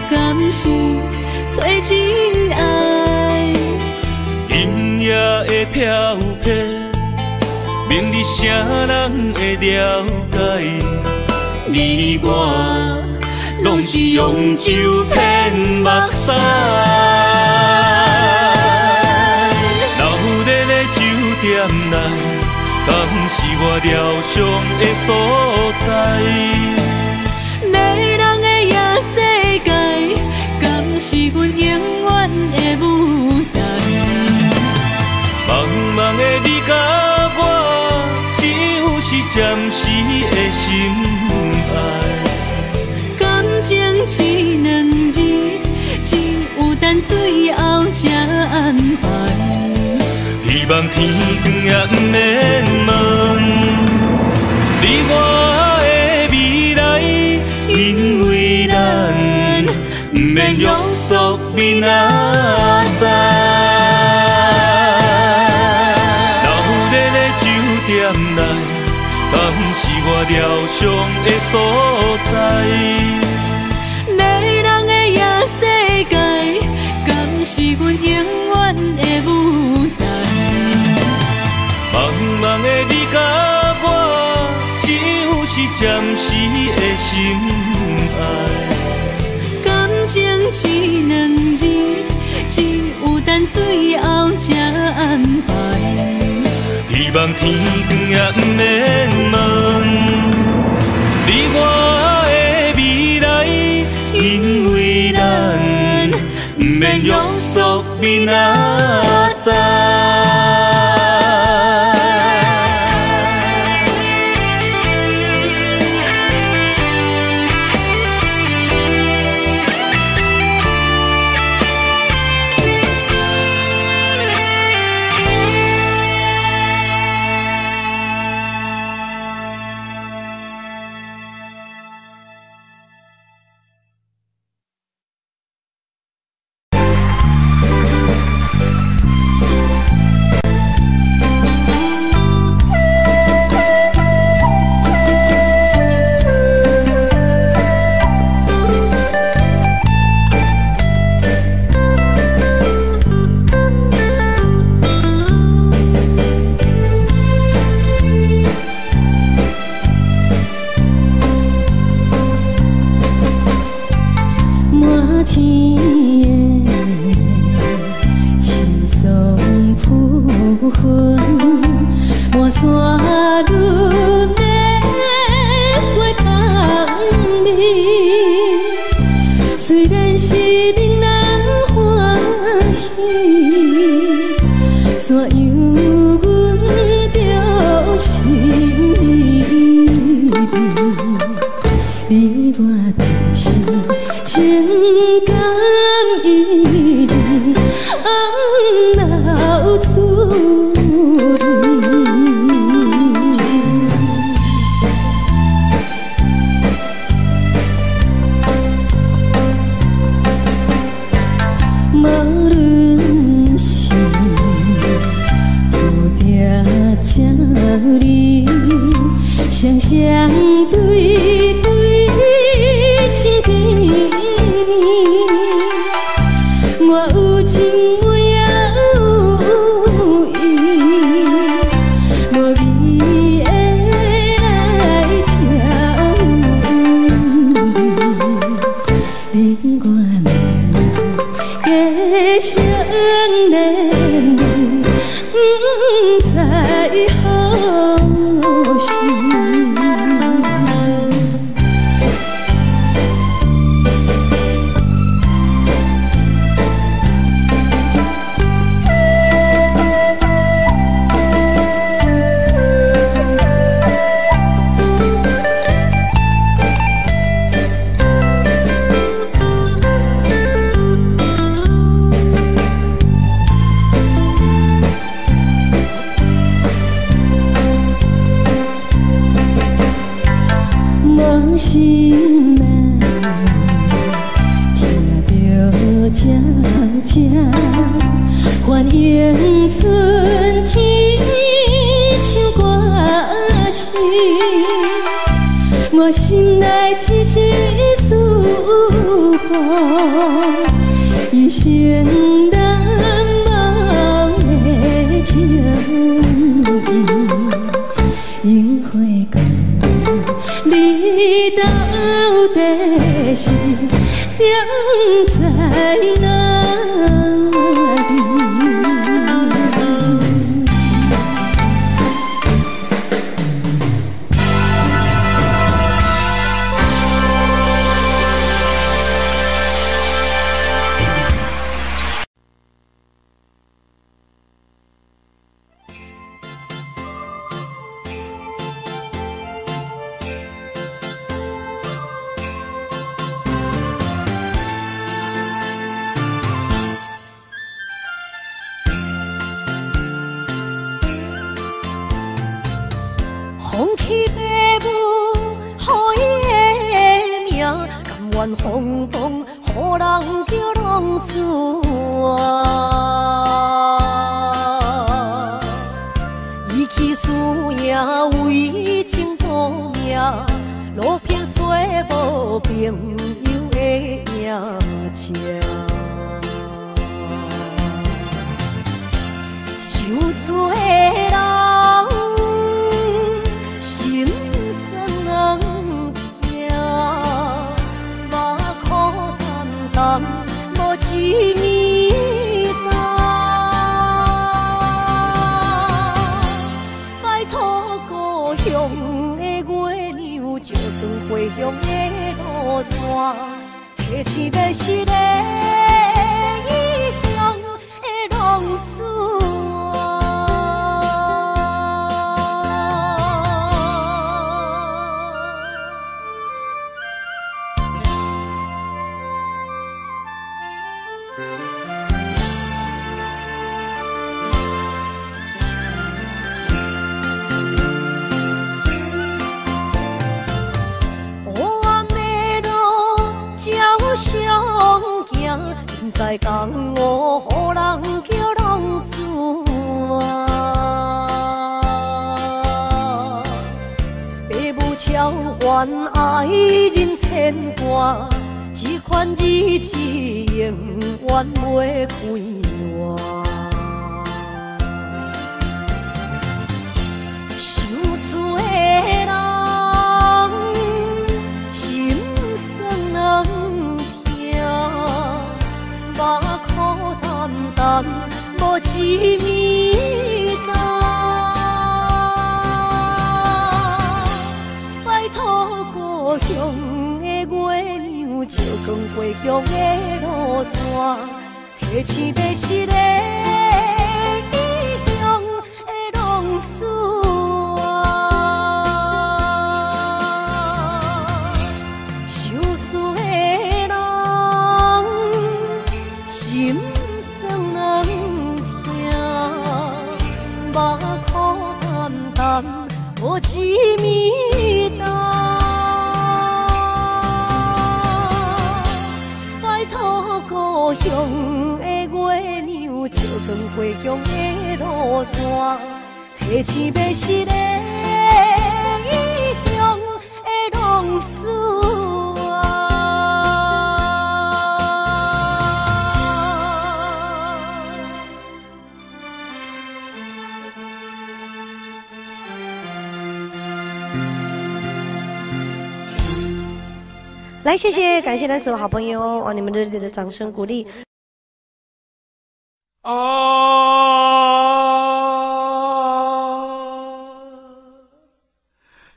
敢是找真愛？今夜的飄泊，明日啥人會了解？你我攏是用酒騙目屎。闹热的酒店內，敢是我療傷的所在？迷人的夜世界，敢是阮永遠的舞台？茫茫的你佮我，只有是暫時的心愛。感情這兩字，只有等最後才安排。希望天光也毋免問，你我的未來，因為咱毋免約束明仔載。鬧熱的酒店內，敢是我療傷的所在？迷人的夜世界，敢是阮永遠的舞台？茫茫的你佮我，只有是暫時的心愛。感情這兩字，只有等最後才安排。希望天光也毋免問，你我的未來，因為咱毋免約束明仔載。我有情，我也有意。心内，听著鸟声，欢迎春天唱歌声，我心内一丝思慕，一生难忘的情意。樱花光，你到底是踮在哪里？风起白雾，予伊的名，甘愿风动，予人叫浪子啊。伊去输赢为情赌命，落魄做无朋友的赢者。受罪人心酸痛，目苦澹澹，无一暝冬。拜托故乡的月娘，照转回乡的路线，提醒迷失的异乡的浪子。不知江湖予人叫浪子啊，爸母超凡爱人牵挂，这款日子永远袂快活。受罪的人心酸目苦澹澹，无一暝冬。拜托故乡的月娘，照光回乡的路线，提醒迷失的异乡的浪子啊。受罪的人心酸痛，目苦澹澹，无一暝冬。拜托故乡的月娘，照光回乡的路线，提醒迷失的异乡的浪子啊。来，谢谢，感谢咱所有好朋友哦，你们热烈的掌声鼓励。啊，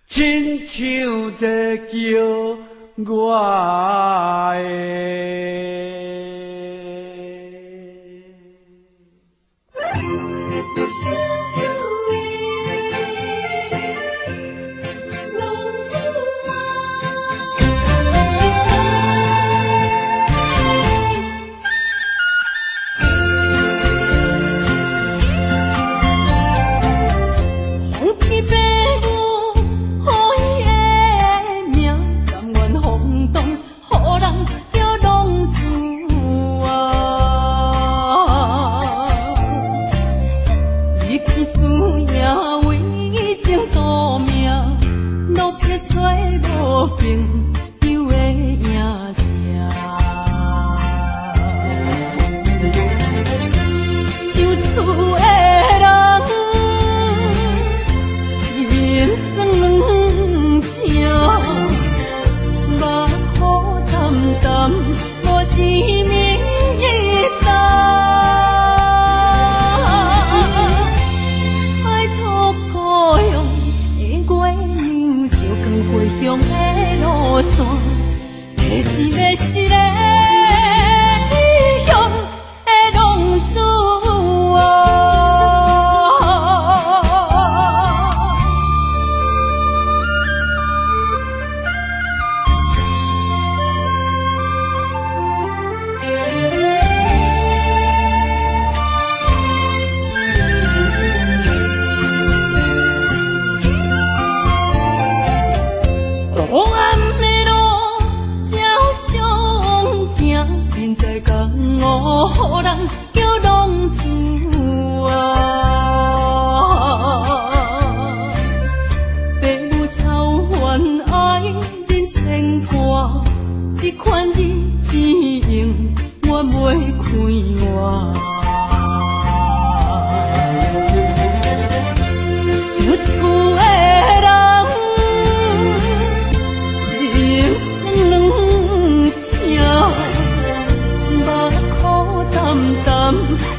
亲像在叫我的。风起白雾，予伊的名，甘朋友的影子。想厝的人，心酸两疼，目苦澹澹，无一暝担。拜托故乡的月娘，照光回乡的路线，提一个失的异乡的浪子啊。黑暗的路照相行，眠在江湖，予人叫浪子啊。白母草原爱人牵挂，这款日子永远袂快活。想厝的人，心酸两疼，目苦澹澹，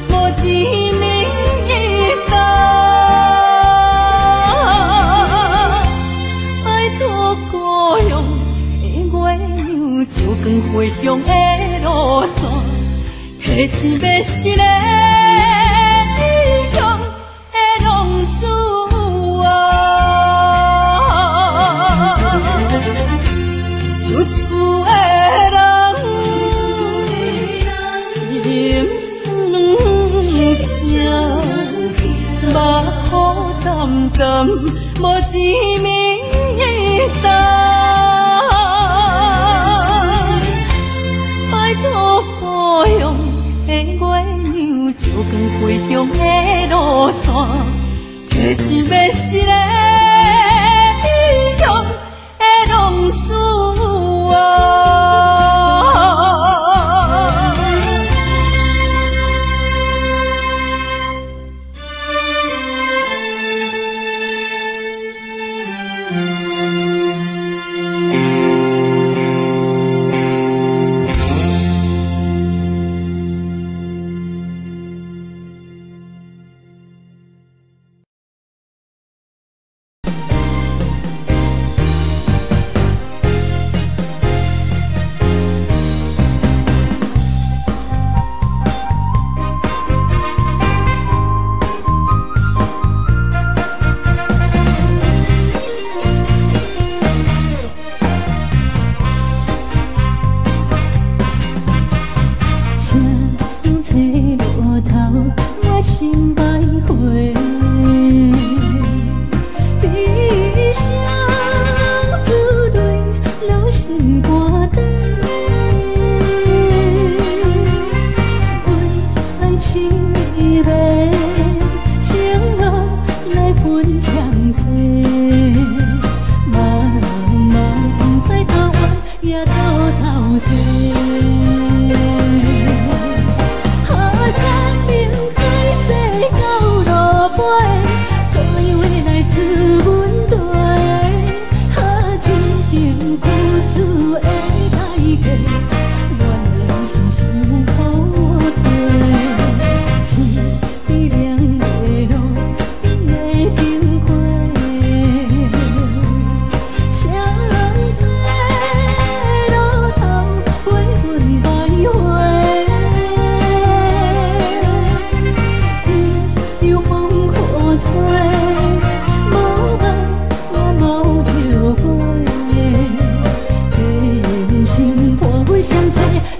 无一暝担。拜托故乡的月娘，照光回乡的路线，提一个失的异乡的浪子啊。想厝的人，心酸两疼，目苦澹澹，无一暝担。拜托故乡的月娘，照光回乡的路线，提一个失的异乡的浪子啊。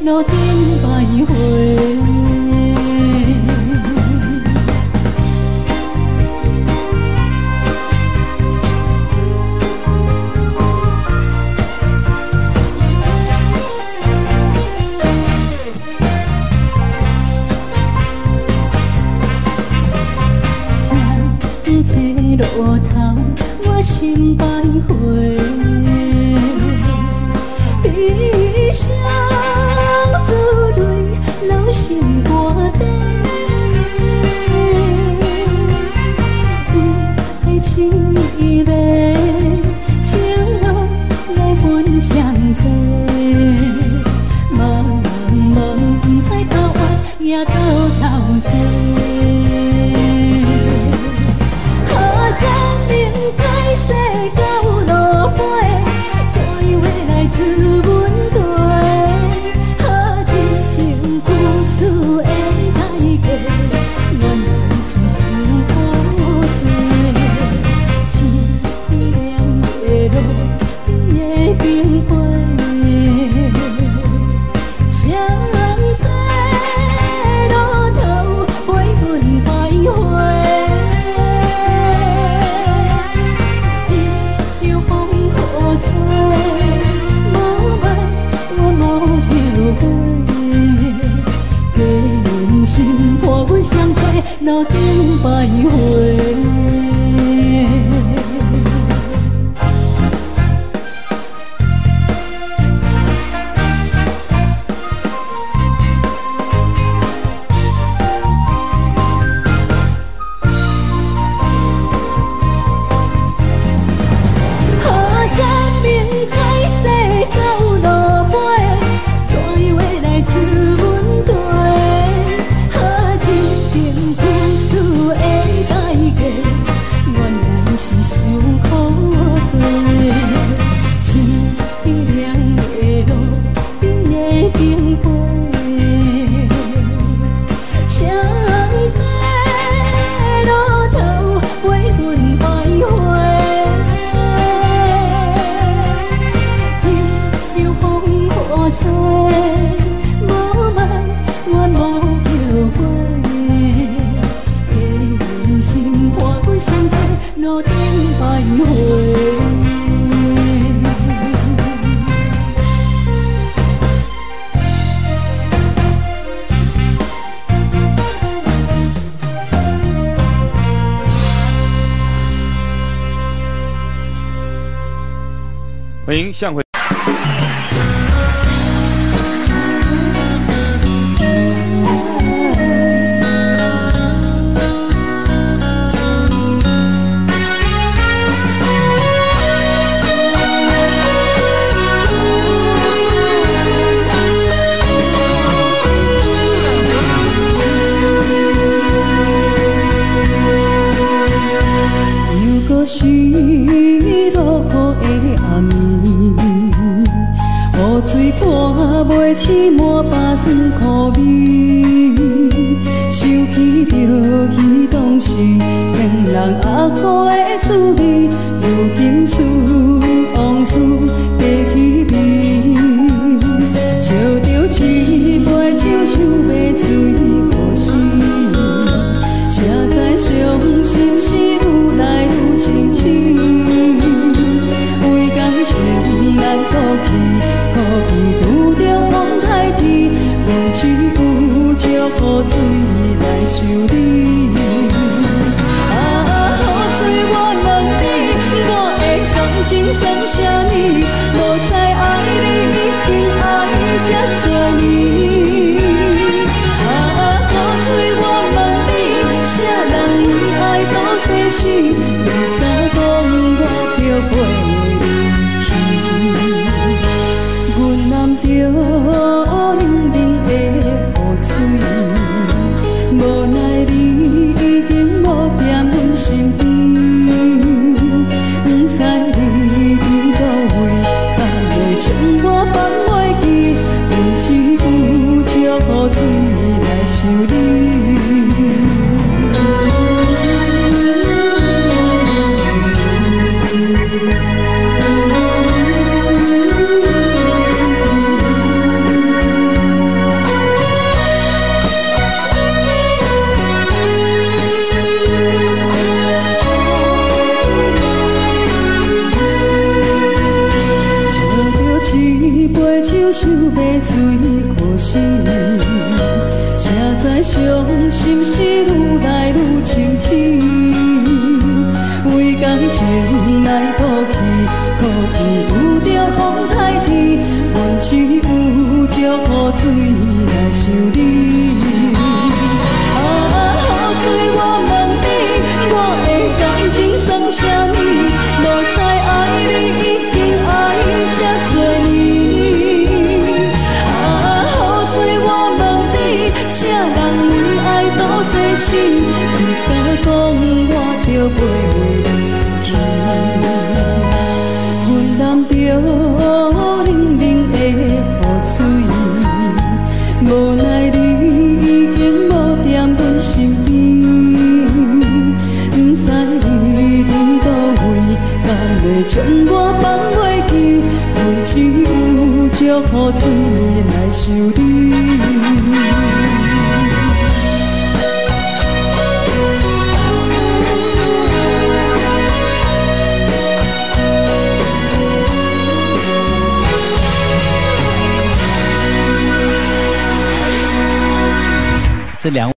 路顶徘徊。谁这路头，我心徘徊。嫌济。茫茫不知头歪也到头西。河山面解世到落尾，怎样会来出问题？好真情付出的代价，原来是伤苦济。凄凉的路边的经过，谁人找路头陪阮徘徊？任由风雨吹，无爱我无后悔。假忍心伴阮相做路顶徘徊。河山面解世到落尾，怎样会来出问题？好真情付出的代价，原来是伤苦济。凄凉的路边的经过，谁人找路头陪阮徘徊？任由风雨吹，无爱我无后悔。假忍心伴阮相做路顶徘徊。欢迎向辉。又阁是落雨的暗暝，雨水泼袂醒满腹酸苦味，想起著彼当时骗人阿苦的滋味，如今思往事爬起味，照著一杯酒想袂醉故事，谁知伤心事愈来愈清醒，为感情难过去，苦味拄著风海天，阮只有借雨水来想你。啊，雨水我问你，我的感情算啥物？无知爱你已经爱这多年。啊，雨水我问你，啥人为爱赌生死？你敢讲我叫陪你去？阮揽著冷冷的雨水，无奈你已经无踮阮身边，不知你伫佗位，敢会将我放袂记？阮只有借雨水来想你。照著一杯酒，想袂醉可惜，谁知伤心事愈来愈清醒，为感情来赌气，苦味拄著风海天，阮只有借雨水来想你。啊，雨水我问你，我的感情算啥物？无知爱你已经爱这多年。心，不敢講我著袂離去。阮淋著冷冷的雨水，無奈你已經無踮阮身邊，不知你佇佗位，敢會將我放袂記？阮只有借雨水來想你。這兩。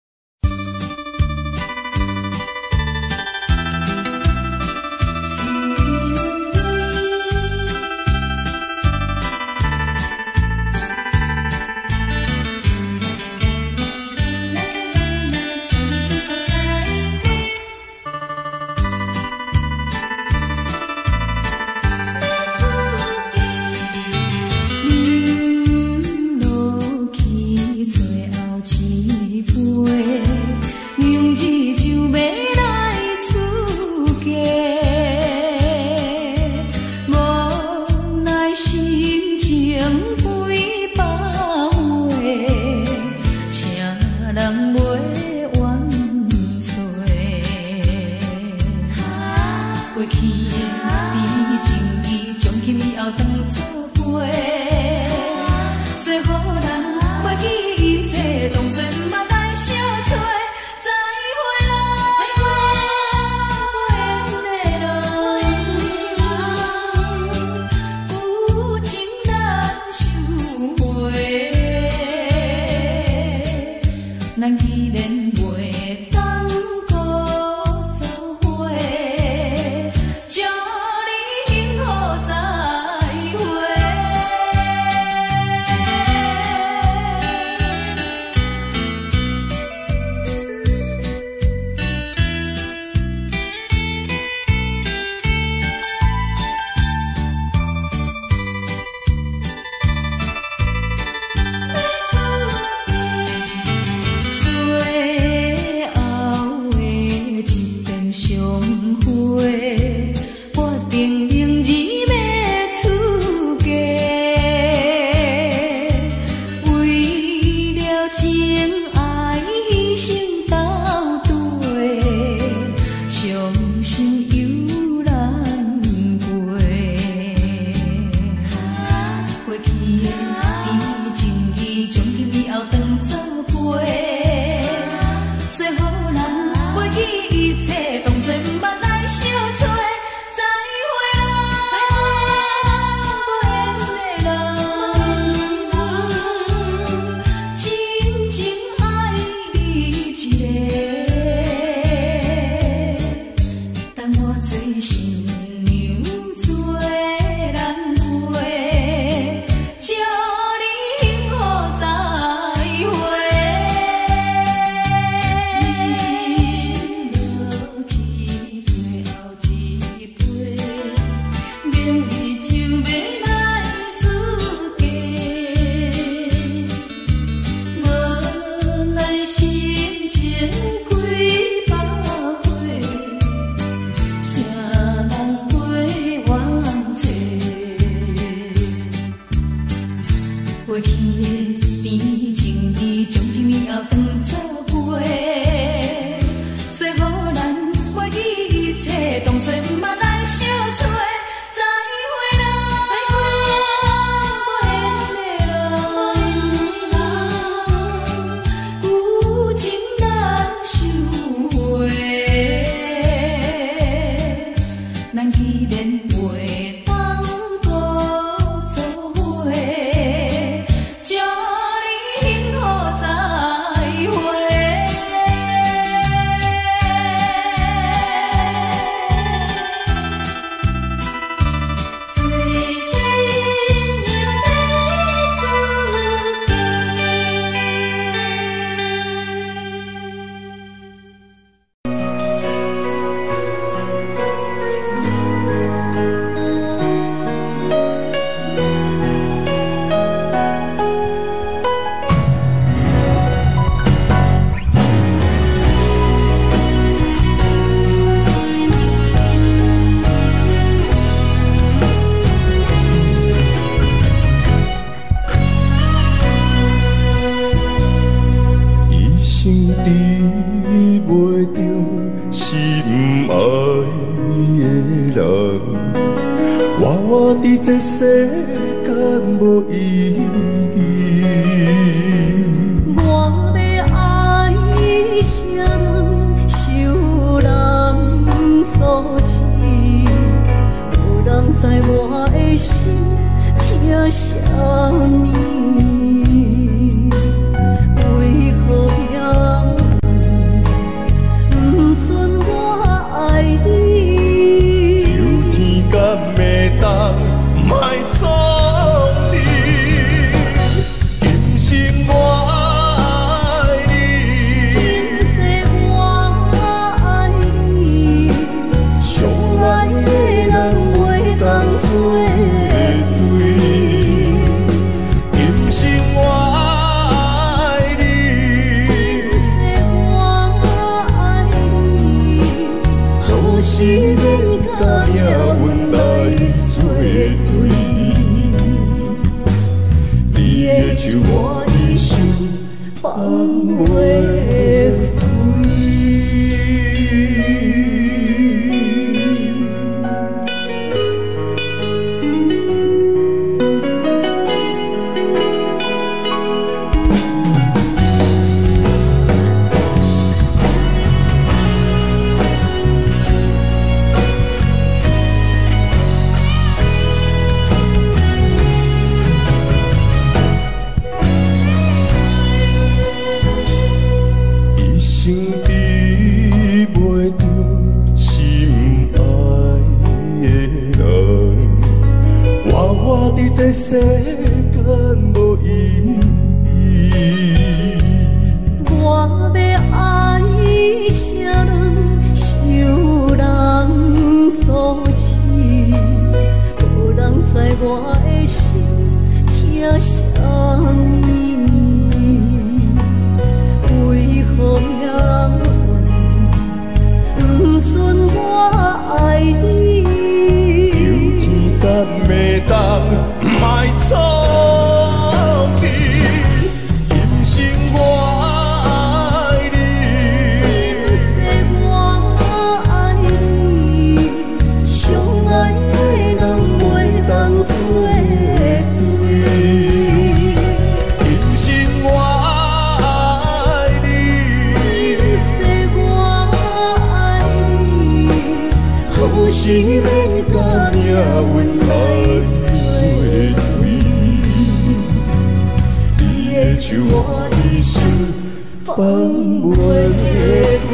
再無意義。我欲愛啥人，受人阻止，無人知我的心疼啥物。為何命運不准我愛你？求天敢會當莫創你，今生我愛你，今世我愛你，相愛的人袂當做對。今生我愛你，今世我愛你，何時免佮命運來做對？你的手我一生放袂開。一生比袂著心愛的人，活活佇這世間無意義。我欲愛啥人，受人阻止，無人知我的心疼啥物。為何命運不准我愛你？求天敢會當莫創你，今生我愛你，今世我愛你，相愛的人袂當做對。今生我愛你，今世我愛你，何時免佮命運來做對？你的手我一生放放袂袂開。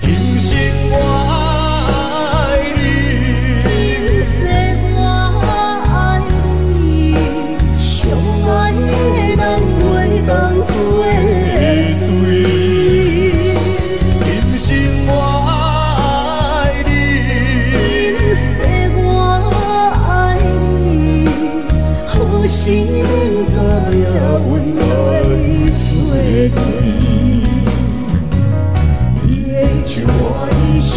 今生我愛你，今世我愛你，相相愛的人袂當做對。今生我愛你，今世我愛你，何時免佮命運來做對？你的手我一生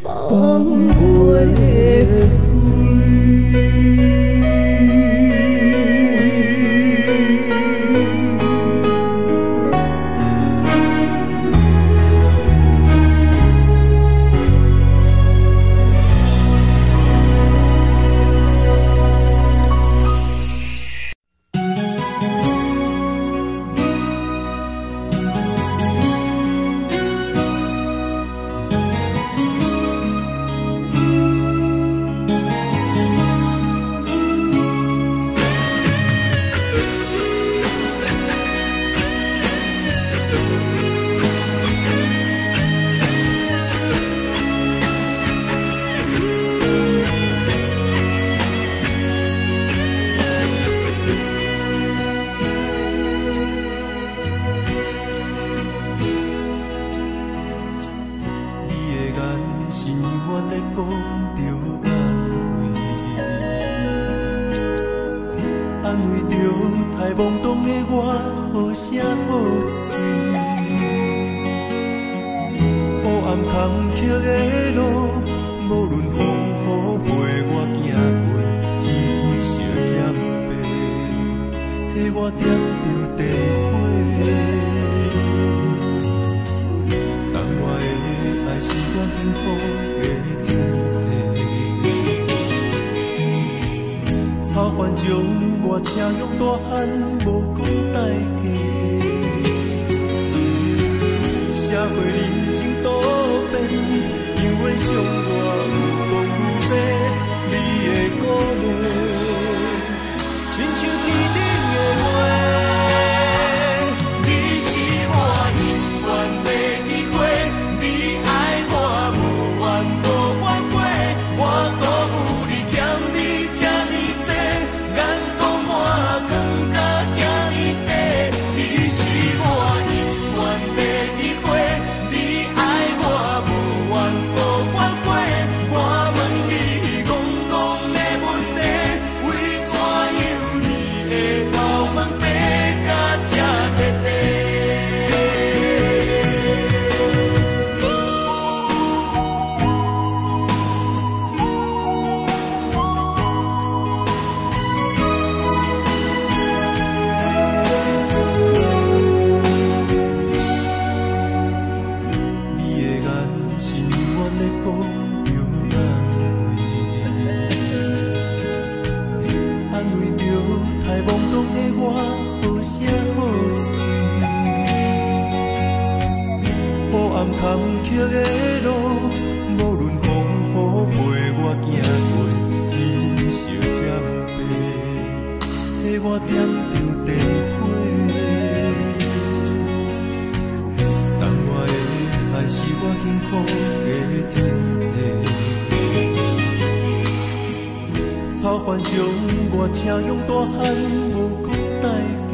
放放袂袂開。你的眼神永遠咧講著安慰，安慰著太懵懂的我，好聲好喙。黑暗坎坷的路，無論風雨陪我行過，天灰色渐白，替我點著電火。當我的愛是我幸福的天地，凡将我请养大汉，无讲代价。社会人情多变，永远伤我有讲愈济，你的鼓励，亲像天顶的月。你是我永远的机会，你爱我无怨无反悔，我辜负你欠你这呢济，眼光我藏甲遐呢短。你是我永远的机会，你爱我无怨无反悔，我问你戆戆的问题，为怎样你会头毛白甲这彻底？你的眼神永远咧讲著安慰，安慰著太懵懂的我，好声好喙。黑暗坎坷的路，无论风雨陪我行过，天色渐白，替我点著电火。当我的爱是我幸福的天地，草凡将我请养大汉，无讲代价。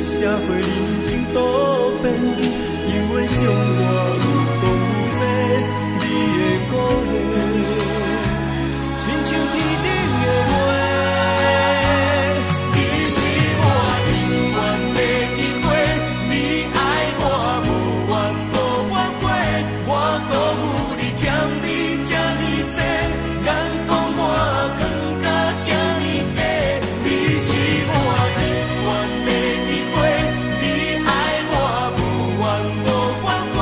社会人情多变，永远伤我有讲愈济，你的鼓励，亲像天顶的月。你是我永远的机会，你爱我无怨无反悔，我辜负你欠你这呢济，眼光我藏甲遐呢短。你是我永远的机会，你爱我无怨无反悔，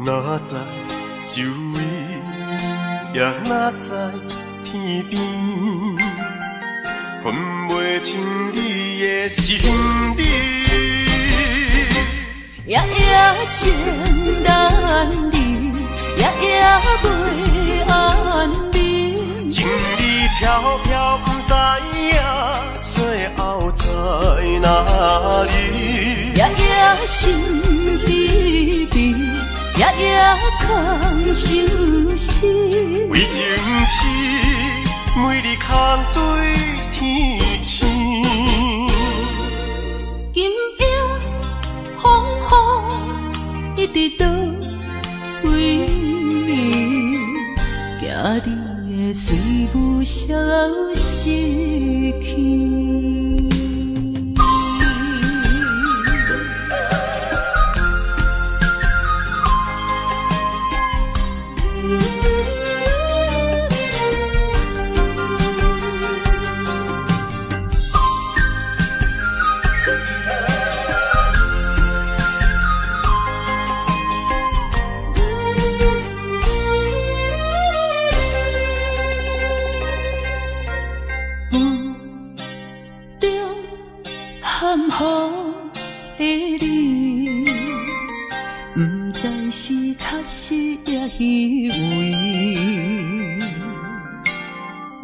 哪知周围，也哪知天边，分袂清你的心理。夜夜情难离，夜夜袂安眠。情理飘飘，不知影最后在哪里。夜夜心悲悲，夜夜空相思。为情痴，每日空对天星。今夜风雨一直倒位，惊你的水雾消失去。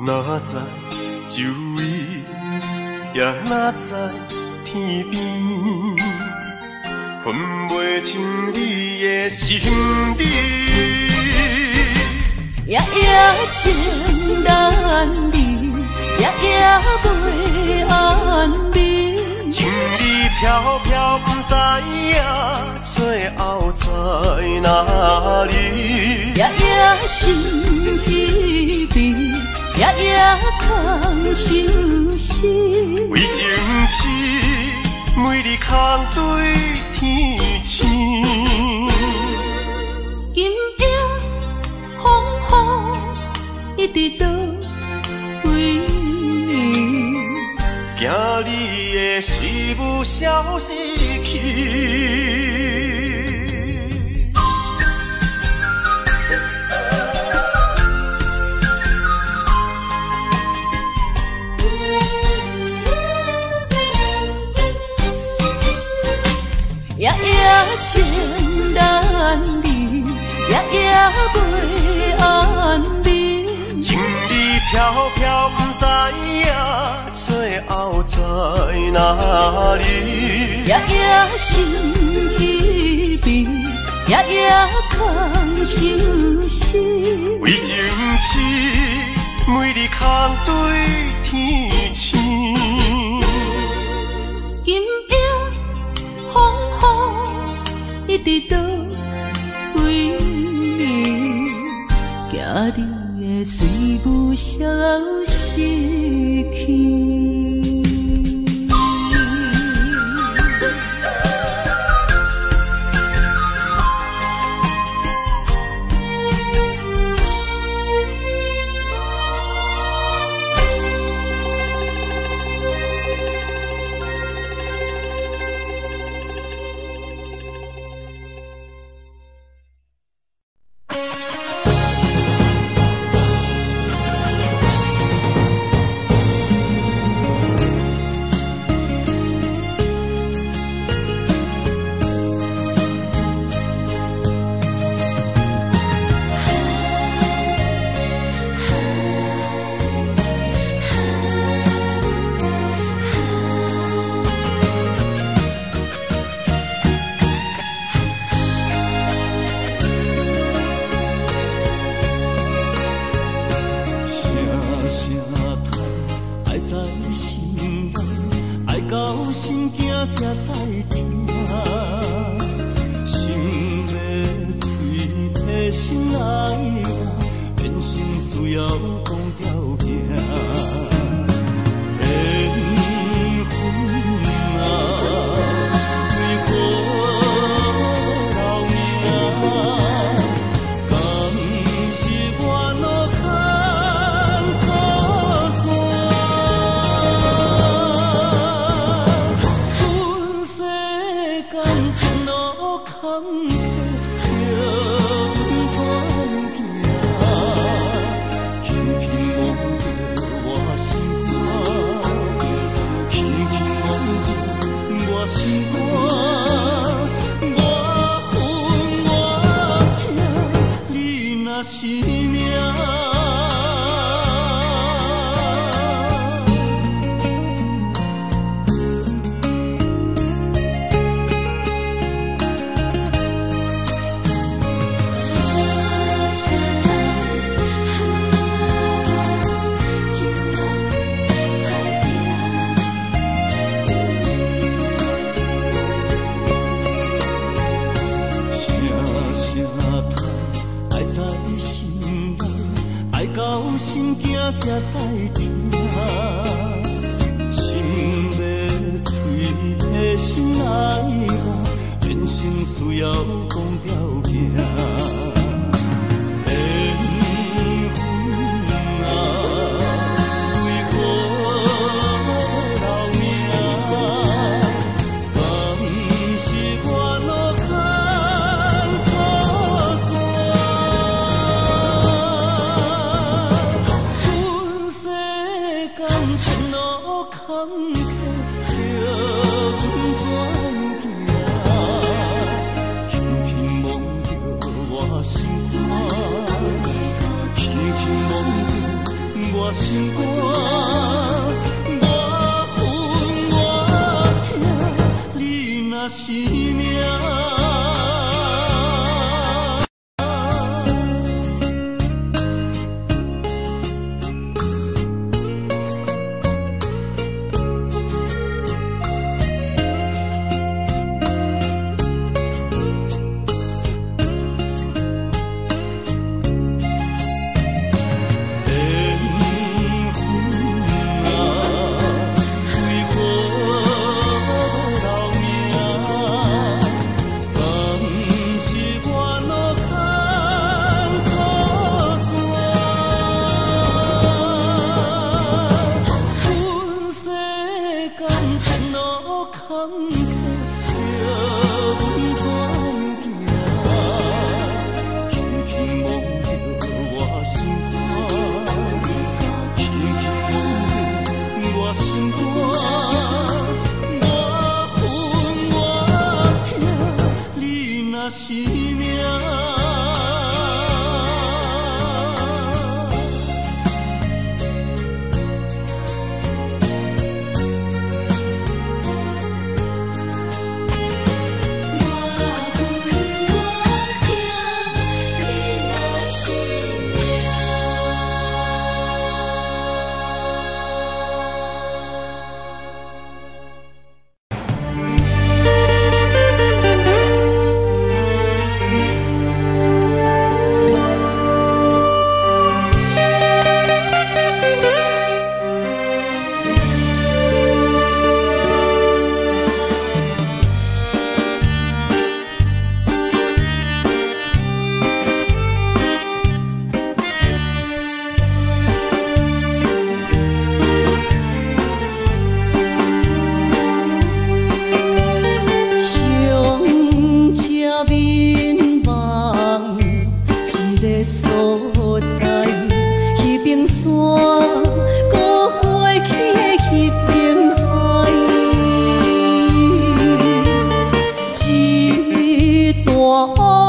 哪知周围，也哪知天边，分袂清你的心理。夜夜情难离，夜夜袂安眠。情理飘飘，不知影最后在哪里。夜夜心悲悲，夜夜空相思。为情痴，每日空对天星。今夜风雨一直倒位，惊你的水雾消失去。夜夜情难离，夜夜袂安眠。情理飘飘，不知影最后在哪里。夜夜心悲悲，夜夜空相思。为情痴，每日空对天星。今夜风雨一直倒位，惊你的水雾消失去。感情路坎坷。是命。心惊才知疼，心欲喙提心爱我，人生需要讲条件。缘分啊，为何留名？敢是我路牵错线？前路坎坷，叫阮怎样行？轻轻摸著我心肝，轻轻摸著我心肝。我恨我疼，你若是命。是命。一段